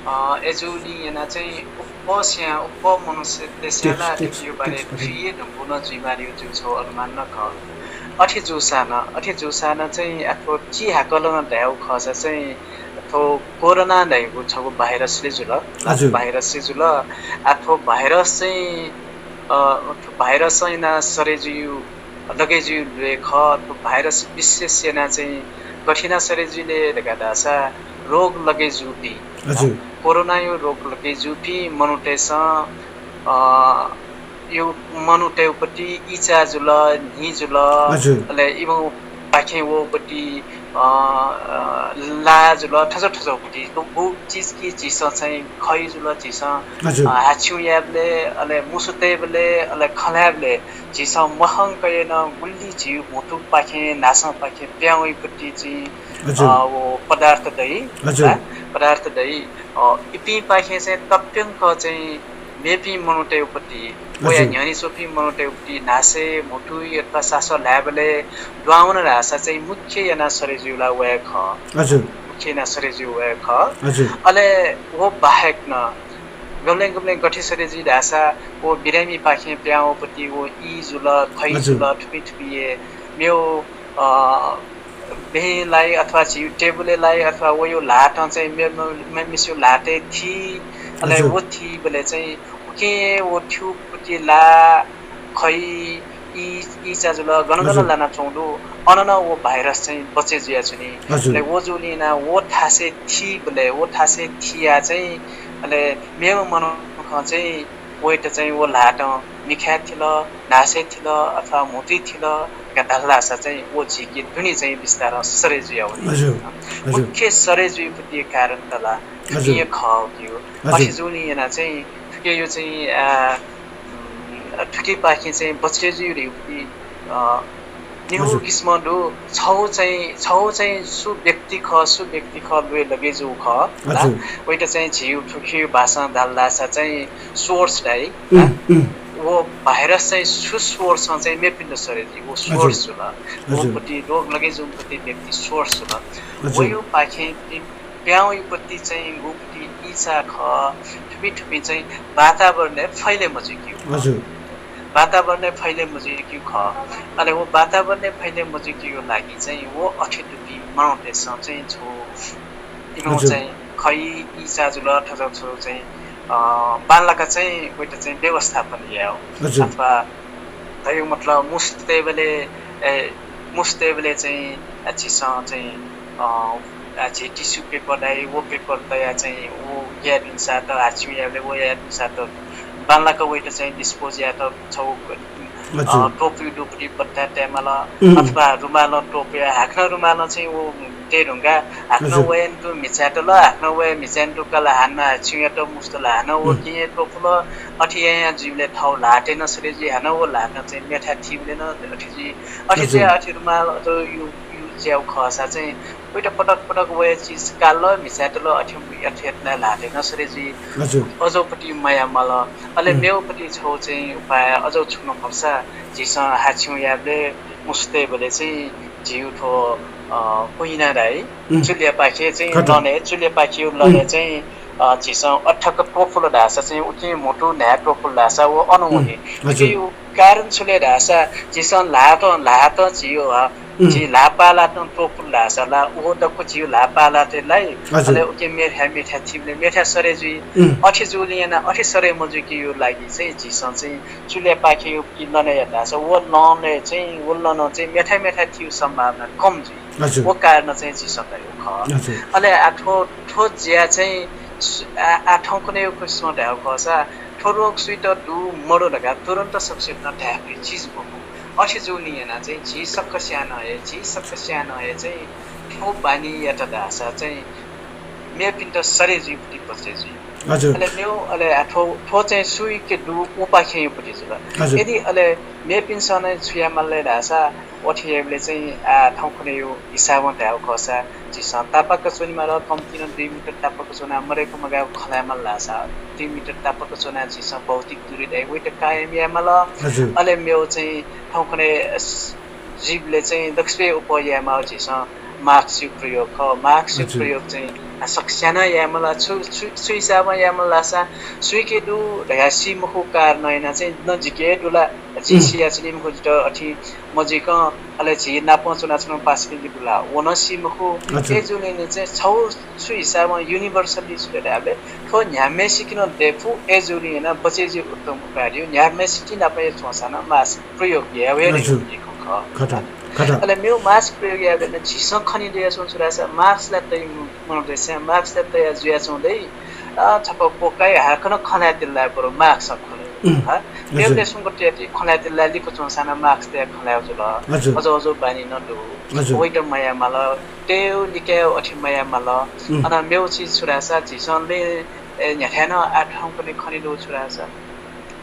अ, अय्‌जूगुलिं यानाः चाहिँ अप्वःस्यां, अप्वः मनूतय्‌सं ला थुकिया बारे थुइके धुंकूगु नं जुइमाः धयागु जिगु छगू अनुमान नं खः। अथे जूसां नं, अथे जूसां नं चाहिँ आ थ्व चिहाकलं धयागु खःसा चाहिँ थ्व कोरोना धयागु छगू भाइरसले जुल। हजुर। भाइरसले जुल। आ थ्व भाइरस चाहिँ, अ, थ्व भाइरसं यानाः सरे जुइगु, लगे जुइगु ल्वय् खः। थ्व भाइरस विशेष यानाः चाहिँ गथे यानाः सरे जुइ ले धकाः धाःसा रोग लगे जूपिं, हजुर। कोरोनाया रोग लगे जूपिं मनूतय्‌सं, अ, यो मनूतय्‌पट्टि इचा जुल, न्हि जुल, हजुर। अले इमिगु पाखें वःपट्टि, अ, अ, ला जुल, थज्याःगु थज्याःगुपट्टि। गु, गु चिज कि झीसं चाहिँ खइ जुल, झीसं, हजुर। अ, हाछ्यु यायेबलय्, अले मुसु तयेबलय्, अले खँ ल्हायेबलय् झीसं मखंकं यानाः गुलि झीगु म्हुतुपाखें, न्हासंपाखें पिहां वइपट्टि चाहिँ, हजुर। अ, व पदार्थ दइ, हजुर। पदार्थ दइ। अ, इपिंपाखें चाहिँ तप्यंक चाहिँ मेपिं मनूतय्‌पट्टि, वया हजुर। न्ह्यःने च्वंपिं मनूतय्‌पट्टि न्हासय्, म्हुतुइ अथवा सासः ल्हायेबलय् दुहां वन धाःसा चाहिँ मुख्य यानाः सरे जुइगु ला व हे खः। हजुर। मुख्य यानाः सरे जुइगु व हे खः। हजुर। अले व बाहेक नं गबलें गबलें गथे सरे जुइ धाःसा व बिरामीपाखें पिहां वःपट्टि व ई जुल, खइ हजुर। जुल, थुपिं थुपिं हे मेव, अ, बेहें लाइ अथवा झीगु टेबुलय् लाइ अथवा वया ल्हातं चाहिँ मे-, मे-, मेम्हेसिगु ल्हातय् थी, अले हजुर। व थीबलय् चाहिँ उकिं व थ्यूपट्टि ला, खइ, ई, ई चाजुल गन गन हजुर। लानाच्वंगु दु, अन नं व भाइरस चाहिँ बचे जुयाच्वनी। हजुर। अले व जूलिं यानाः व थासय् थीबलय्, व थासय् थियाः चाहिँ, अले मेम्ह मनुखं चाहिँ वयात चाहिँ व ल्हातं मिखाय् थिल, न्हासय् थिल अथवा म्हुतुइ थिल धकाः धाल धाःसा चाहिँ व झीके दुने चाहिँ बिस्तारं सरे जुया वनी। हजुर, हजुर। मुख्य सरे जुइपति कारण त ला हजुर। थुकिया खः कि हो। हजुर। अथे जूलिं यानाः चाहिँ थुकिया चाहिँ, आ, उम्, थुकिपाखें चाहिँ बचे जुइ धइगु, अ, निगू हजुर। किसिमं दु। छगू चाहिँ, छगू चाहिँ सु व्यक्ति खः, सु व्यक्ति खः ल्वय् लगे जूगु खः। हजुर। वयात चाहिँ झीगु थुकिया भाषां धाल धाःसा चाहिँ source धाइ। उम्, उम्। व भाइरस चाहिँ सु source-ं चाहिँ मेपिन्त सरे जुइ, व हजुर। Source जुल। हजुर। वपति रोग लगे जूम्ह पति व्यक्ति source जुल। हजुर। वयापाखें प्याउँयुपति चाहिँ गुपति इचा खः, थुपिं थुपिं चाहिँ वातावरणय् फैले मजुइकिउ। हजुर। वातावरणय् फैले मजुइकिउ खः। अले व वातावरणय् फैले मजुइकिउ लागि चाहिँ व अथे दुपिं मनूतय्‌सं चाहिँ छगू इमिगु हजुर। चाहिँ खइ इचा जुल, थज्याःगु छगू चाहिँ, अ, बांलाक चाहिँ वयात चाहिँ व्यवस्थापन यायेगु। हजुर। अथवा धइगु मतलब मुस तयेबलय्, ए, मुस तयेबलय् चाहिँ, अ, झीसं चाहिँ, अ, अ, झी tissue paper धाइ, व paper तयाः चाहिँ व याये धुंसात, हाछिउँ यायेबलय् व याये धुंसात बांलाक वयात चाहिँ dispose यायेत छगू, अ, हजुर। टोपी दुपटी बत्ता तयेमाल, उम्। अथवा रुमालं टोपया, हाकनं रुमालं चाहिँ व तये धुंकाः हाकनं हजुर। वये न्हु म्हिचायेत ल, हाकनं वये म्हिचाये न्हु का ला, हानं हाछिउँ यात मुस्त ला, हानं व उम्। केहेँ टोपल, अथे यायां जुइबलय् थःगु ल्हातय् नं सरे जुइ, हानं व ल्हातं चाहिँ मेथाय् थीबलय् नं अथे जुइ। अथे हजुर। चाहिँ अथे रुमाल अथवा यु, use याःगु खःसा चाहिँ वयात पटक पटक वये चिज काल, म्हिचायेत ल, अथे, अथे यात नं ल्हातय् नं सरे जुइ। हजुर। अजःपति मयामाल। अले उम्। मेगुपति छगू चाहिँ उपाय अजः छु नं खःसा झीसं हाछिउँ यायेबलय् मुस तयेबलय् चाहिँ झीगु थ्व, अ, कुहिना धाइ, उम्। चुलियापाखे चाहिँ खत। लनय्, चुलियापाखेया लनय् उम्। चाहिँ, अ, झीसं अथक त्वपुल धाःसा चाहिँ उकिं म्हुतु न्हाय् त्वपुल धाःसा व अन उम्। वनी। हजुर। उकिया कारण छु ले धाःसा झीसं ल्हातं, ल्हातं झीगु, अ, उम्। झी ल्हाः पालातं त्वपुल धाःसा ला व दक्व झीगु ल्हाः पालातय् लाइ। हजुर। अले उकिं मेथाय्, मेथाय् थीबलय् मेथाय् सरे जुइ। उम्। अथे जूलिं यानाः अथे सरे मजुइकिया लागि चाहिँ झीसं चाहिँ चुलियापाखेया लनय् यात धाःसा व लनय् चाहिँ, व लनं चाहिँ मेथाय् मेथाय् थीगु सम्भावना कम जुइ। हजुर। व कारणं चाहिँ झीसं धयागु खः। हजुर। अले आ थ्व, थ्व ज्या चाहिँ सु-, आ, आ थौंकन्हय्‌गु किसिमं धयागु खःसा थ्व रोग सुइत दु मदु धकाः तुरुन्त सकसितं धाये फइ चिज मखु। अथे जूलिं यानाः चाहिँ झी सकसियां नं हे, झी सकसियां नं हे चाहिँ थ्व बानी यात धाःसा चाहिँ मेपिन्त सरे जुइपति बचे जुइ। हजुर। अले मेगु, अले आ थ्व, थ्व चाहिँ सुइके दु उपाखें युपति जुल। हजुर। यदि अले मेपिन्सं नं छु यायेमाल ले धाःसा अथे याइबलय् चाहिँ, आ, थौंकन्हय्‌गु हिसाबं धायेगु खःसा झीसं तापाक च्वनेमाल, कम्तिं नं दुई मिटर तापाक च्वनाः मदय्‌क मगाय्‌क खँ ल्हायेमाल धाःसा दुई मिटर तापाक च्वनाः झीसं भौतिक दूरी धाइ वइत कायम यायेमाल। हजुर। अले मेगु चाहिँ थौंकन्हय् स-, जुइबलय् चाहिँ दक्वसिबय् अप्वः यायेमाःगु झीसं mask-या प्रयोग खः। Mask-या हजुर। प्रयोग चाहिँ सकसियां नं यायेमाल। छु, छु, छु हिसाबं यायेमाल धाःसा सुइके दु धकाः सी मखु कारणं यानाः चाहिँ नजिकय् दु ला, झी उम्। सियाच्वनी मखु जितः अथे मजुइकं अले झी नापं च्वनाच्वनागु पासापिं दु ला, व नं सी मखु। हजुर। अय्‌जूगुलिं चाहिँ छगू छु हिसाबं universally छु ले धायेबलय् थ्व न्ह्याम्हसिके नं दयेफु, अय्‌जूगुलिं यानाः बचे जुइ उत्तम उपाय दु। न्ह्याम्हसित नाप हे च्वंसां नं mask प्रयोग याये वये हजुर। धइगु खँ खः। खः त, खः त। अले मेगु mask प्रयोग यायेबलय् नं झीसं खने दयाच्वंगु छु धाःसा mask ला तइगु मनूतय्‌सं mask ला तया जुयाच्वंगु दइ। अ, छपा क्वकाइ हाकनं खँ ल्हायेत लाये बरु mask खने। उम्, हा? हजुर। मेगु देशं गथे यात खँ ल्हायेत लाये लिक्क च्वंसां नं mask तयाः खँ ल्हायेगु जुल। हजुर। अजू अजू बानी नं दु। हजुर। वइत मयायेमाल, तयेगु लिकायेगु अथे मयायेमाल। उम्। अन मेगु चिज छु धाःसा झीसं ले, ए, न्ह्याथाय् नं आः थौंकन्हय् खने दु छु धाःसा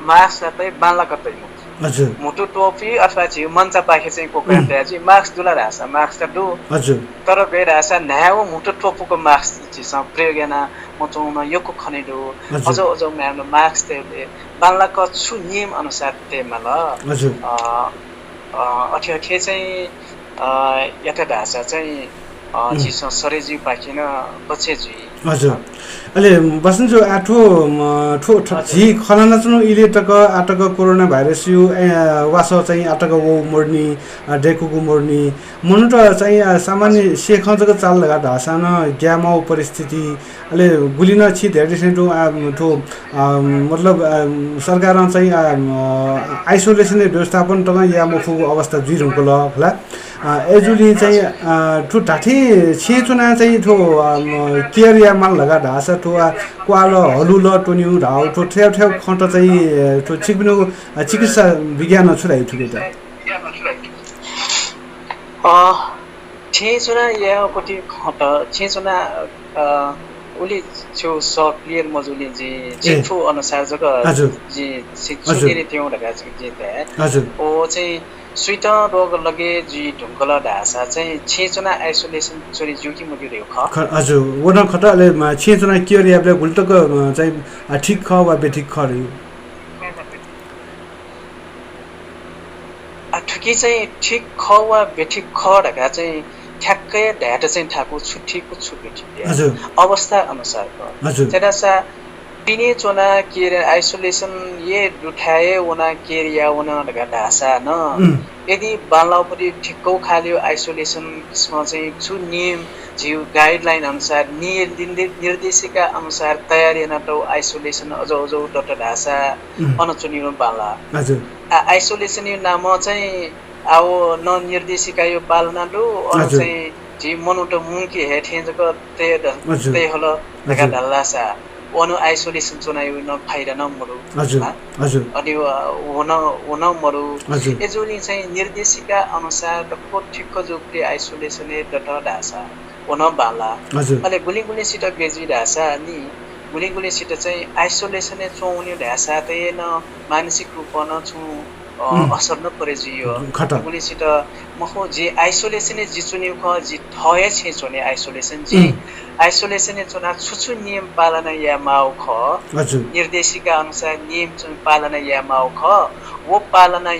mask ला तइ, बांलाक तइ मखु। हजुर। म्हुतु त्वपुइ अथवा झीगु मन्चापाखे चाहिँ क्वकाय् उम्। तया जुइ। Mask दु ला धाःसा mask त दु। हजुर। तर गय् धाःसा न्हाय् व म्हुतु त्वपुक mask झीसं प्रयोग याना मच्वंगु नं यक्व खने दु। हजुर। अजू अजू माय्‌म्ह mask तयेबलय् बांलाक छु नियम अनुसार तयेमाल। हजुर। अ, अ, अथे अथे चाहिँ, अ, यात धाःसा चाहिँ, अ, उम्। झीसं सरे जुइपाखें नं बचे जुइ। हजुर। अले बसन्तजु, आ, थ्व, म, थ्व, थ्व हजुर। झी खनाच्वनागु इलय् तक, आ, तक कोरोना भाइरसया, ए, वासः चाहिँ आ, तक वःगु मदुनि, आ, दय्कूगु मदुनि। मनूत चाहिँ, आ, सामान्य सेखं जक चाल धकाः धाःसां नं ग्याये माःगु परिस्थिति, अले गुलि नं छि धयादिसँ थ्व, आ, थ्व, आ, मतलब, आ, सरकारं चाहिँ, आ, म, isolation-य् व्यवस्थापन तकं याये मफुगु अवस्था जुइधुंकल खला। अ, अय्जूगुलिं चाहिँ, अ, थ्व धात्थें छेँय् च्वनाः चाहिँ थ्व, अ, म, care यायेमाल धकाः धाःसा थ्व, अ, क्वाल हलुल त्वनेगु धाःगु थ्व थ्व, थ्व खँत चाहिँ, अ, थ्व छिकपिनिगु, अ, चिकित्सा विज्ञानं छु धाइ थुकियात? अ, छेँय् च्वनाः यायेगुपट्टि खँत, छेँय् च्वनाः, अ, उलि छु स clear मजूगुलिं जिं ए। छिकपिनि अनुसार जक हजुर। जिं छि-, हजुर। छुकिने त्यौँ धकाः जिं धाये। हजुर। व चाहिँ सुइतं रोग लगे जुइधुंकल धाःसा चाहिँ छेँय् च्वनाः isolation च्वने ज्यू कि मज्यू धइगु खः। ख-, हजुर, व नं खः त, अले, म, छेँय् च्वनाः care यायेबलय् गुलि तक, म, चाहिँ, अ, ठीक खः वा बेठिक खः धइगु। अ, थुकी चाहिँ ठीक खः वा बेठिक खः धकाः चाहिँ ठ्याक्कै धायेत चाहिँ थाकु छु ठीक छु बेठिक। हजुर। अवस्था अनुसार खः। हजुर। छाय्धाःसा पिने च्वनाः care, isolation-य् दुथाय् हे वनाः care याः वन धकाः धाःसा नं, उम्। यदि बांलाःगुपट्टि ठिक्कौ खालयो isolation किसिमं चाहिँ छु नियम झीगु guideline अनुसार नि-, नि-, निर्देशिका अनुसार तयार यानातःगु isolation अजौ अजौ दत धाःसा उम्। अन च्वनीगु बांलाः। हजुर। आ, isolation-या नामं चाहिँ आ, व नं निर्देशिकायो पालना दु, अन हजुर। चाहिँ झी मनूत मुंके हे थें जक तये ध-, हजुर। तये हल धकाः हजुर। धाल धाःसा, व नं isolation च्वनायो नं फाइदा नं मदु। हजुर, हाँ? हजुर। अनि व, व नं, व नं मदु। हजुर। अय्जूगुलिं चाहिँ निर्देशिका अनुसार दक्व ठिक्क जूगुपट्टि isolation-य् दत धाःसा, व नं बांलाः। हजुर। अले गुलिं गुलिं सित गय् जुइ धाःसा नि, गुलिं गुलिं सित चाहिँ isolation-य् च्वंवनी धाःसा त हे नं मानसिक रूपं नं छुं अ, उम्। असर नं परे जुइयो। खत। गुलिंसित मखु, जि isolation-य् जि च्वनीगु खः, जि थः हे छेँय् च्वने isolation। जि उम्। Isolation-य् च्वनाः छु छु नियम पालना याये माःगु खः, हजुर। निर्देशिका अनुसार नियम च-, पालना याये माःगु खः, व पालना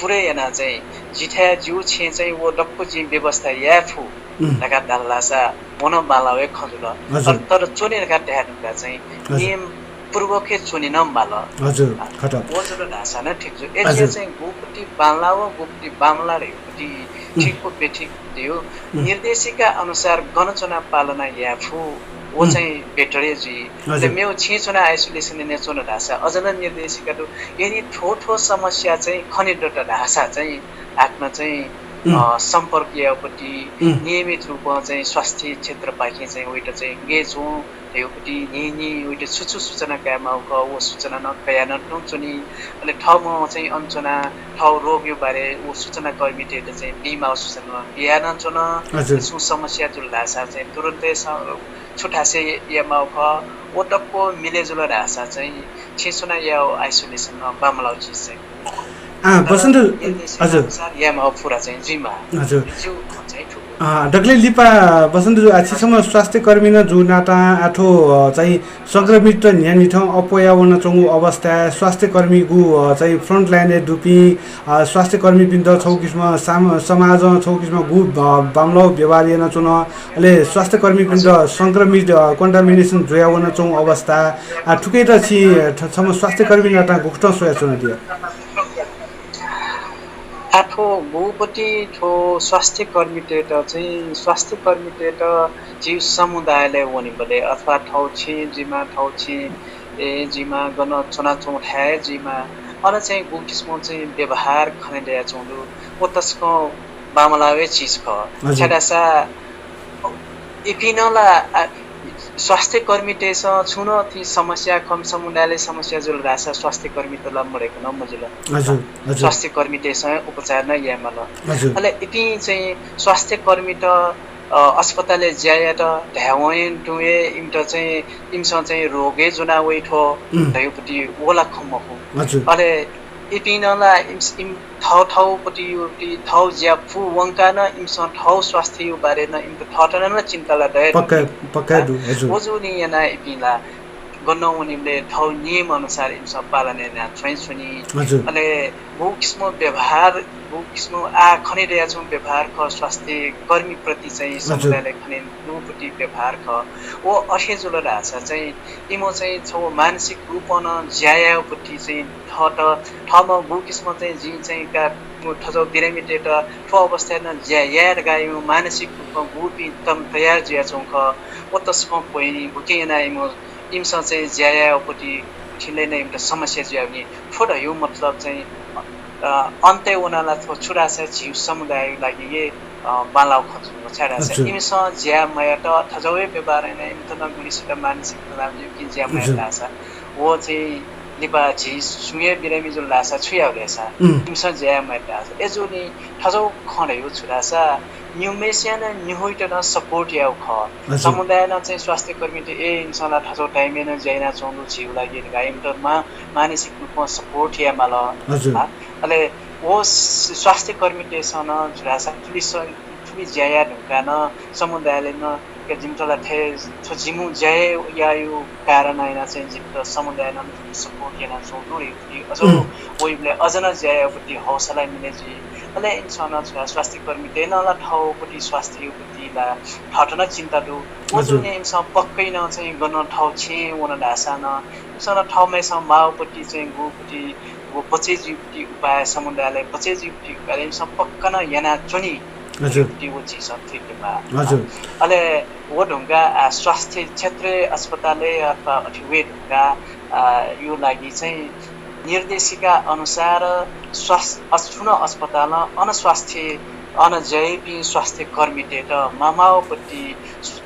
पुरै यानाः चाहिँ जिथाय् जिगु छेँय् चाहिँ व दक्व जिं व्यवस्था याये फु उम्। धकाः धाल धाःसा व नं बांलाःगु हे खँ जुल। हजुर। तर, तर च्वने धकाः धाये धुंकाः चाहिँ हजुर। नियम पूर्वक हे च्वने नं माल। हजुर, खत। व जुल धाःसा नं ठीक जुल। अय्जुया हजुर। चाहिँ गुपट्टि बांलाः व गुपट्टि बांमलाः धइगुपट्टि उम्। ठीक व बेठिक धइगु उम्। निर्देशिका अनुसार गन च्वनाः पालना याये फु, व उम्। चाहिँ better हे जुइ। हजुर। अले मेगु छेँय् च्वनाः isolation यानाः च्वन धाःसा अझ नं निर्देशिका दु। यदि थ्व थ्व समस्या चाहिँ खने दत धाःसा चाहिँ हाकनं चाहिँ, उम्। अ, सम्पर्क यायेगुपट्टि उम्। नियमित रूपं चाहिँ स्वास्थ्य क्षेत्रपाखें चाहिँ वइत चाहिँ गय् च्वँ धइगुपट्टि न्हिं न्हिं वइत छु छु सूचना काये माःगु खः, व सूचना नं कयाः नं तुं च्वनी। अले थःम्हं चाहिँ अन च्वनाः थःगु रोगया बारे व सूचना कर्मीतय्त चाहिँ बी माःगु सूचना नं बियाः नं च्वन। हजुर। छुं समस्या जुल धाःसा चाहिँ तुरुन्तै स-, छु थासय् याये माःगु खः, व दक्व मिले जुल धाःसा चाहिँ छेँय् च्वनाः याःगु isolation नं बांमलाःगु चिज चाहिँ आ, तर बसन्त, निर्देशिका हजुर। अनुसार याये माःगु पूरा चाहिँ जुइमाः। हजुर। ज्यू खँ चाहिँ थुगु। आ, दकलय् लिपा बसन्त जु, आ, छि छम्ह स्वास्थ्य कर्मी नं जूगु नातां आ थ्व, अ, चाहिँ संक्रमित न्ह्यान्हिथं अप्वया वनाच्वंगु अवस्थाय् स्वास्थ्य कर्मीगु, अ, चाहिँ front line-य् दुपिं, अ, स्वास्थ्य कर्मीपिन्त छगू किसिमं साम-, समाजं छगू किसिमं गु ब-, बांमलाःगु व्यवहार यानाच्वन। अले स्वास्थ्य कर्मीपिन्त संक्रमित, अ, contamination जुया वनाच्वंगु अवस्था, आ, थुकियात छि, अ, थ-, छम्ह स्वास्थ्य कर्मी नातां गुकथं स्वयाच्वनादिया? आ, थ्व गुपट्टि थ्व स्वास्थ्य कर्मीतय्त चाहिँ, स्वास्थ्य कर्मीतय्त झी समुदायलय् वनीबलय् अथवा थःगु छेँ जुइमा, थःगु छेँ ए जुइमा, गन च्वनाच्वंगु थाय् जुइमा, अन चाहिँ गु किसिमं चाहिँ व्यवहार खने दयाच्वंगु दु, व तसकं बांमलाःगु हे चिज खः। हजुर। छाय्धाःसा इपिं नं ला, आ, स्वास्थ्य कर्मीतय्सं छुं नं थि समस्या, कम समुदायलय् समस्या जुल धाःसा स्वास्थ्य कर्मीत ला मदय्क नं मजिल। हजुर, हजुर। स्वास्थ्य कर्मीतय्सं उपचार नं याये माल। हजुर। अले इपिं चाहिँ स्वास्थ्य कर्मीत, अ, अस्पतालय् ज्या यायेत धायेवं तुं हे इमित चाहिँ, इमिसं चाहिँ रोग हे ज्वना वइ थ्व उम्। धइगुपट्टि व ला खँ मखु। हजुर। अले इपिं नं ला इम-, इम-, थःथःपट्टि, थःगु ज्या पूवंकाः नं इमिसं थःगु स्वास्थ्यया बारे नं इमित थःत नं चिन्ता ला दये दु। पक्का, पक्का दु, हजुर। व जूगुलिं यानाः इपिं ला गनं वनीबलय् थौ नियम अनुसार इमिसं पालन याना च्वंच्वनी। हजुर। अले गु किसिम व्यवहार, गु किसिम आ खने दयाच्वं व्यवहार ख स्वास्थ्य कर्मी प्रति चाहिँ हजुर। समुदायले खने गुपति व्यवहार ख। व अथे जुल धाःसा चाहिँ इमो चाहिँ छौ मानसिक रूपं ज्या यायेपति चाहिँ थःत, थःम्हं गु किसिम चाहिँ जिं चाहिँ का थजौ बिरामीतय्त थ्व अवस्थाय् नं ज्या याये धकाः इमो मानसिक रूपं गुपिं तम तयार जुयाच्वं ख। व तसकं क्वय्नी बुके याना इमो इमिसं चाहिँ ज्या यायेपति उथिंले नै इमित समस्या जुयावनी। थ्व धयु मतलब चाहिँ, अ, अन्तय् वना ला थ्व छु धाःसा झिउ समुदाययु लागि हे, अ, बांलाउ खँचु छाय् धाःसा अच्छा। इमिसं ज्या मयात थजौए व्यवहार याना इमित नं गुलिसित मानसिक तनाव जुइपिं ज्या मयात अच्छा। धाःसा व चाहिँ लिपा झी सुंगे बिरामी जुल धाःसा छु याउ धाःसा उम्। इमिसं ज्या मयात धाःसा। ए जुनि थजौ खँ धयु छु धाःसा न्युमेसिया नं न्युहुइत नं support याउ ख। हजुर। समुदायनं चाहिँ स्वास्थ्य कर्मीत ए इमिसं ला थजौ time-य् नं ज्या यानाच्वंगु झिउ लागि धकाः इमित मा-, मानसिक रूपं support यायेमाल। हजुर। हा? अले व स-, स्वास्थ्य कर्मीतय्सं नं छु धाःसा थुलि स-, थुलि ज्या याये धुंकाः नं समुदायले नं के जिमित ला थथे थ्व जिमु ज्या यायेयु कारण याना चाहिँ जिमित समुदायनं support यानाच्वंगु धयु अझ उम्। वइबलय् अझ नं ज्या यायेपति हौसला मिले जुइ। अले इमिसं नं छु धाःसा स्वास्थ्य कर्मीतय् नं ला थौपति स्वास्थ्ययुपति ला थःत नं चिन्ता दु। व हजुर। जुने इमिसं पक्कै नं चाहिँ गनं थौ छेँ वन धाःसा नं इमिसं नं थौम्हेसं माउपति चाहिँ गुपति व बचय् जुइपति उपाय समुदायले बचय् जुइपति उपाय इमिसं पक्का नं यानाच्वनी। हजुर। धयुपति व झीसं थुइके माः। हजुर। अले व धुंका, आ, स्वास्थ्य क्षेत्रय् अस्पतालय् अथवा अथे वये धुंका, आ, यु लागि चाहिँ निर्देशिका अनुसार स्वास-, अस-, छुं अस्पतालं अन स्वास्थ्य, अन ज्या याइपिं स्वास्थ्य कर्मीतय्त मामावपति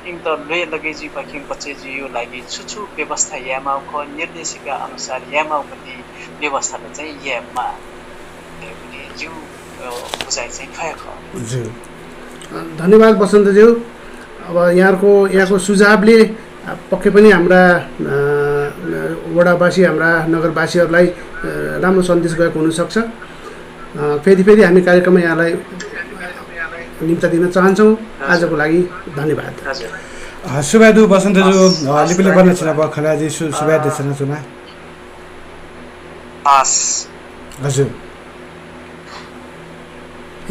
इमित ल्वय् लगय् जुइपाखें बचय् जुइयु लागि छु छु व्यवस्था यायेमाउ ख, निर्देशिका अनुसार यायेमाउपति व्यवस्था त चाहिँ यायेमाः। धयुपति जिउ, अ, बुझाइ चाहिँ थ्व हे खः। ज्यू। अ, धन्यवाद बसन्तज्यू। अब यहाँको, यहाँको सुझावले, अ, पक्कै पनि हाम्रा, अ, वडावासी, हाम्रा नगरवासीहरूलाई, अ, राम्रो सन्देश गएको हुनसक्छ। अ, फेरि फेरि हामी कार्यक्रममा यहाँलाई निम्ता दिन चाहन्छौँ। हजुर। आजको लागि धन्यवाद। हजुर। अ, सुभाय् दु बसन्तज्यू, हस्, अ, हस्, लिपिले बन्द धन्यवाद। छिनाप खलाजी सु-, सुभाय् अ, देछानाच्वना। हस्। हजुर।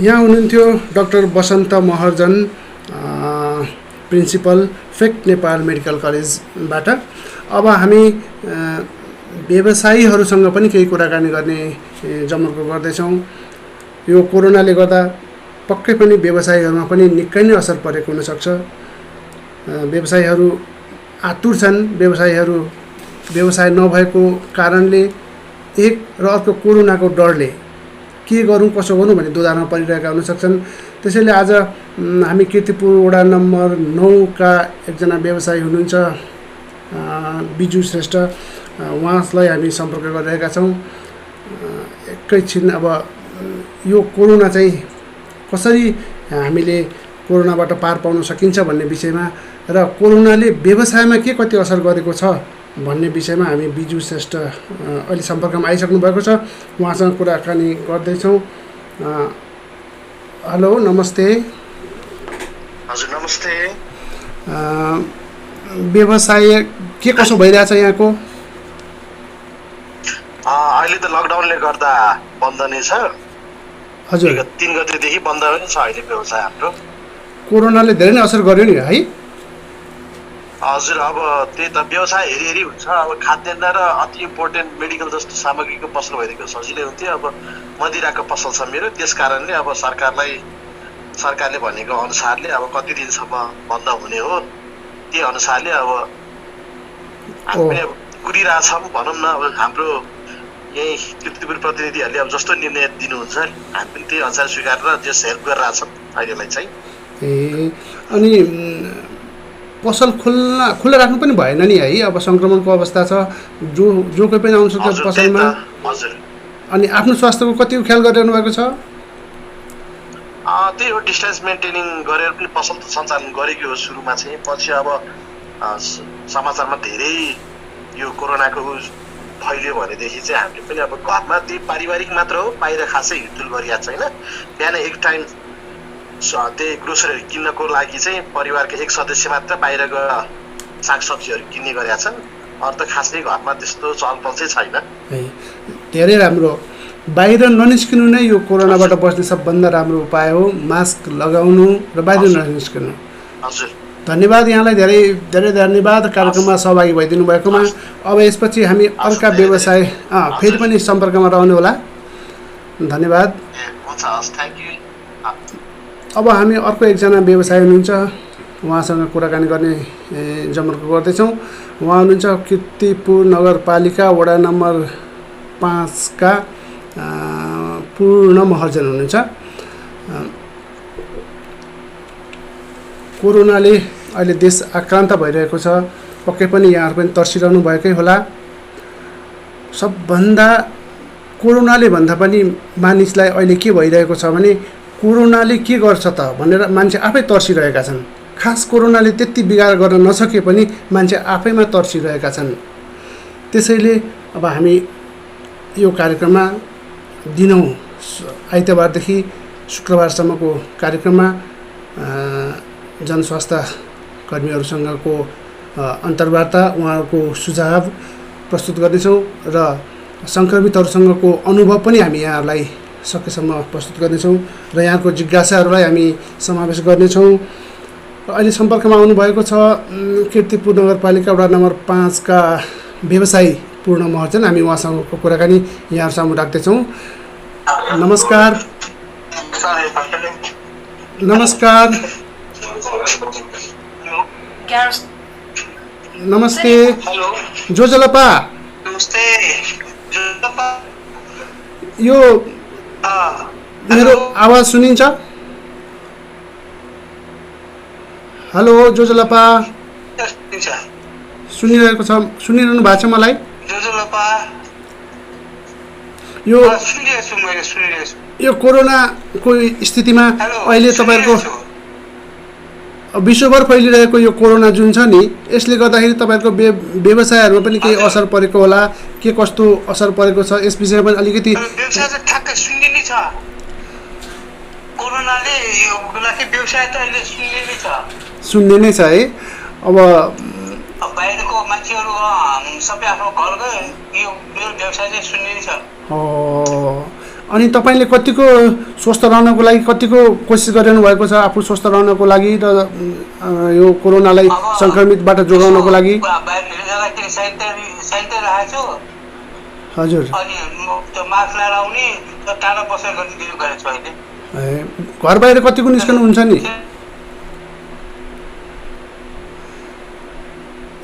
यहाँ हुनुहुन्थ्यो डाक्टर बसन्त महर्जन, अ, principal, फेक नेपाल मेडिकल कलेजबाट। अब हामी, अ, व्यवसायीहरूसँग पनि केही कुराकानी गर्ने, ए, जमर्को गर्दैछौँ। यो कोरोनाले गर्दा पक्कै पनि व्यवसायीहरूमा पनि निकै नै असर परेको हुनसक्छ। अ, व्यवसायीहरू आतुर छन्, व्यवसायीहरू व्यवसाय नभएको कारणले एक र अर्को कोरोनाको डरले के गरौँ, कसो गरौँ भन्ने द्वन्द्वमा परिरहेका हुन सक्छन्। त्यसैले आज, उम्, हामी कीर्तिपुर वडा नम्बर नौका एकजना व्यवसायी हुनुहुन्छ, अ, बिजु श्रेष्ठ, अ, उहाँलाई हामी सम्पर्क गरिरहेका छौँ। अ, एकैछिन अब, उम्, यो कोरोना चाहिँ कसरी हामीले कोरोनाबाट पार पाउन सकिन्छ भन्ने विषयमा र कोरोनाले व्यवसायमा के कति असर गरेको छ भन्ने विषयमा हामी बिजु श्रेष्ठ, अ, अहिले सम्पर्कमा आइसक्नु भएको छ, उहाँसँग कुराकानी गर्दैछौँ। अ, हेलो, नमस्ते। हजुर, नमस्ते। अ, व्यवसाय के कसो भइरहेछ यहाँको? अ, अहिले त लकडाउनले गर्दा बन्द नै छ। हजुर। विगत तीन गतेदेखि बन्द नै छ अहिले व्यवसाय हाम्रो। कोरोनाले धेरै नै असर गर्‍यो नि है? हजुर, अब त्यही त, व्यवसाय हेरी हेरी हुन्छ। अब खाद्यान्न र अति important medical जस्तो सामग्रीको पसल भइदिएको सजिलै हुन्थ्यो। अब मदिराको पसल छ मेरो, त्यस कारणले अब सरकारलाई, सरकारले भनेको अनुसारले अब कति दिनसम्म बन्द हुने हो, त्यही अनुसारले अब हामी ओ। पनि अब कुरिरहेछौँ भनौँ न। अब हाम्रो यही कीर्तिपुर प्रतिनिधिहरूले अब जस्तो निर्णय दिनुहुन्छ, हामी पनि त्यही अनुसार स्वीकारेर just help गरिरहेछौँ अहिलेलाई चाहिँ। ए, अनि, उम्, पसल खुल्ला, खुल्ला राख्नु पनि भएन नि है, अब सङ्क्रमणको अवस्था छ, जो, जो कोही पनि आउन सक्छ हजुर, त्यही पसलमा। त, हजुर। अनि आफ्नो स्वास्थ्यको कतिको ख्याल गरिरहनु भएको छ? अँ, त्यही हो, distance maintaining गरेर पनि पसल त सञ्चालन गरेकै हो सुरुमा चाहिँ। पछि अब, अँ, स-, समाचारमा धेरै यो कोरोनाको उ फैलियो भनेदेखि चाहिँ हामीले पनि अब घरमा, त्यही पारिवारिक मात्र हो, बाहिर खासै हिँडडुल गरिया छैन। बिहान एक time स-, त्यही ग्रोसरीहरू किन्नको लागि चाहिँ परिवारका एक सदस्य मात्र बाहिर गएर सागसब्जीहरू किन्ने गरेका छन्। अरू त खासै घरमा त्यस्तो चहलपहल चाहिँ छैन। है, धेरै राम्रो। बाहिर ननिस्किनु नै यो कोरोनाबाट बस्ने सबभन्दा राम्रो उपाय हो। मास्क लगाउनु र बाहिर ननिस्किनु। हजुर। धन्यवाद यहाँलाई, धेरै धेरै धन्यवाद कार्यक्रममा सहभागी भइदिनु भएकोमा। अब यसपछि हामी अर्का व्यवसाय फेरि पनि सम्पर्कमा रहनु होला। धन्यवाद। अब हामी अर्को एकजना व्यवसायी हुनुहुन्छ, उहाँसँग कुराकानी गर्ने जमर्को गर्दैछौँ। उहाँ हुनुहुन्छ किर्तिपुर नगरपालिका वडा नम्बर पाँचका पूर्ण महर्जन हुनुहुन्छ। कोरोनाले अहिले देश आक्रान्त भइरहेको छ। पक्कै पनि यहाँहरू पनि तर्सिरहनु भएकै होला। सबभन्दा कोरोनाले भन्दा पनि मानिसलाई अहिले के भइरहेको छ भने, कोरोनाले के गर्छ त भनेर मान्छे आफै तर्सिरहेका छन्। खास कोरोनाले त्यति बिगार गर्न नसके पनि मान्छे आफैमा तर्सिरहेका छन्। त्यसैले अब हामी यो कार्यक्रममा दिनौँ आइतबारदेखि शुक्रबारसम्मको कार्यक्रममा जनस्वास्थ्य कर्मीहरूसँगको अन्तर्वार्ता, उहाँहरूको सुझाव प्रस्तुत गर्नेछौँ र सङ्क्रमितहरूसँगको अनुभव पनि हामी यहाँहरूलाई सकेसम्म प्रस्तुत गर्नेछौँ र यहाँहरूको जिज्ञासाहरूलाई हामी समावेश गर्नेछौँ। र अहिले सम्पर्कमा आउनुभएको छ किर्तिपुर नगरपालिका वडा नम्बर पाँचका व्यवसायी पूर्ण महर्जन। हामी उहाँसँगको कुराकानी यहाँहरू सामु राख्दैछौँ। नमस्कार। नमस्कार। नमस्ते। जोजलपा। यो मेरो आवाज सुनिन्छ? हेलो जोजलपा। सुनिरहेको छ, सुनिरहनु भएको छ मलाई? जोजलपा। यो यो कोरोनाको स्थितिमा अहिले तपाईँहरूको विश्वभर फैलिरहेको यो कोरोना जुन छ नि, यसले गर्दाखेरि तपाईँहरूको व्य व्यवसायहरूमा पनि केही असर परेको होला, के कस्तो असर परेको छ यस विषयमा पनि अलिकति। व्यवसाय त ठ्याक्कै सुन्ने नै छ। कोरोनाले यो व्यवसाय त अहिले सुन्ने नै छ। सुन्ने नै छ है। अब बाहिरको मान्छेहरू सबै आफ्नो घर गए, यो व्यवसाय चाहिँ सुन्ने नै छ। अनि तपाईँले कतिको स्वस्थ रहनको लागि कतिको कोसिस गरिरहनु भएको छ आफू स्वस्थ रहनको लागि र यो कोरोनालाई सङ्क्रमितबाट जोगाउनको लागि? बाहिर जाँदाखेरि सेनिटाइजर राखेको छु। हजुर। अनि मास्क लाएर आउने, टाढा बसेर गर्ने गरेको छु अहिले। घर बाहिर कतिको निस्कनुहुन्छ नि?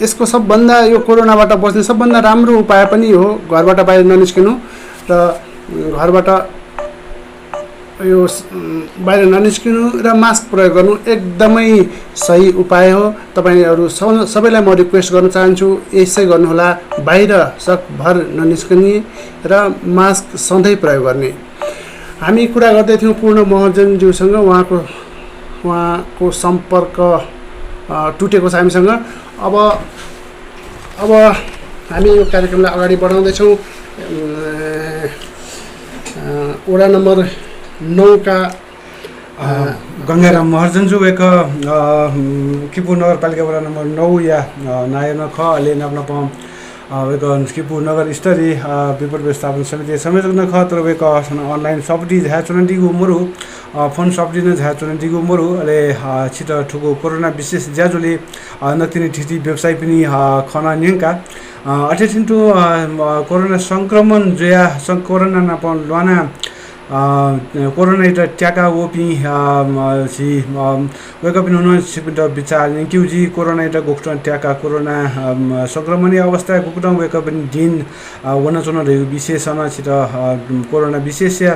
यसको सबभन्दा, यो कोरोनाबाट बस्ने सबभन्दा राम्रो उपाय पनि हो घरबाट बाहिर ननिस्किनु र घरबाट यो बाहिर ननिस्किनु र मास्क प्रयोग गर्नु एकदमै सही उपाय हो। तपाईँहरू सबैलाई म रिक्वेस्ट गर्न चाहन्छु, यसै गर्नुहोला, बाहिर सकभर ननिस्कने र मास्क सधैँ प्रयोग गर्ने। हामी कुरा गर्दै थियौँ पूर्ण महर्जनज्यूसँग, उहाँको उहाँको सम्पर्क टुटेको छ हामीसँग। अब अब हामी यो कार्यक्रमलाई अगाडि बढाउँदैछौँ। वडा नम्बर नौका गंगाराम महर्जनज्यू वय्‌कः किपू नगरपालिका वडा नम्बर नौया नायः नं खः। अले नापनापं वय्‌कः किपू नगर स्तरीय विपद व्यवस्थापन समितिया संयोजक नं खः, तर वय्‌कः थन online सफुती झायाच्वनादीगु मरु, phone सफुती नं झायाच्वनादीगु मरु। अले छितः थुगु कोरोना विशेष ज्याझ्वलय् नकतिनि थीथी व्यवसायीपिनि खँ नं न्यंका। अथे थें तुं कोरोना संक्रमण जुया, सं-, कोरोना नाप ल्वाना कोरोनायात त्याका वःपिं झी वय्‌कःपिनि हुनं छिपिन्त बिचाः न्यंकेगु जुइ। कोरोनायात गुकथं त्याका, कोरोना संक्रमणया अवस्था गुकथं वय्‌कःपिनि दिन वनाच्वन धइगु विषयसं नं छित कोरोना विशेषया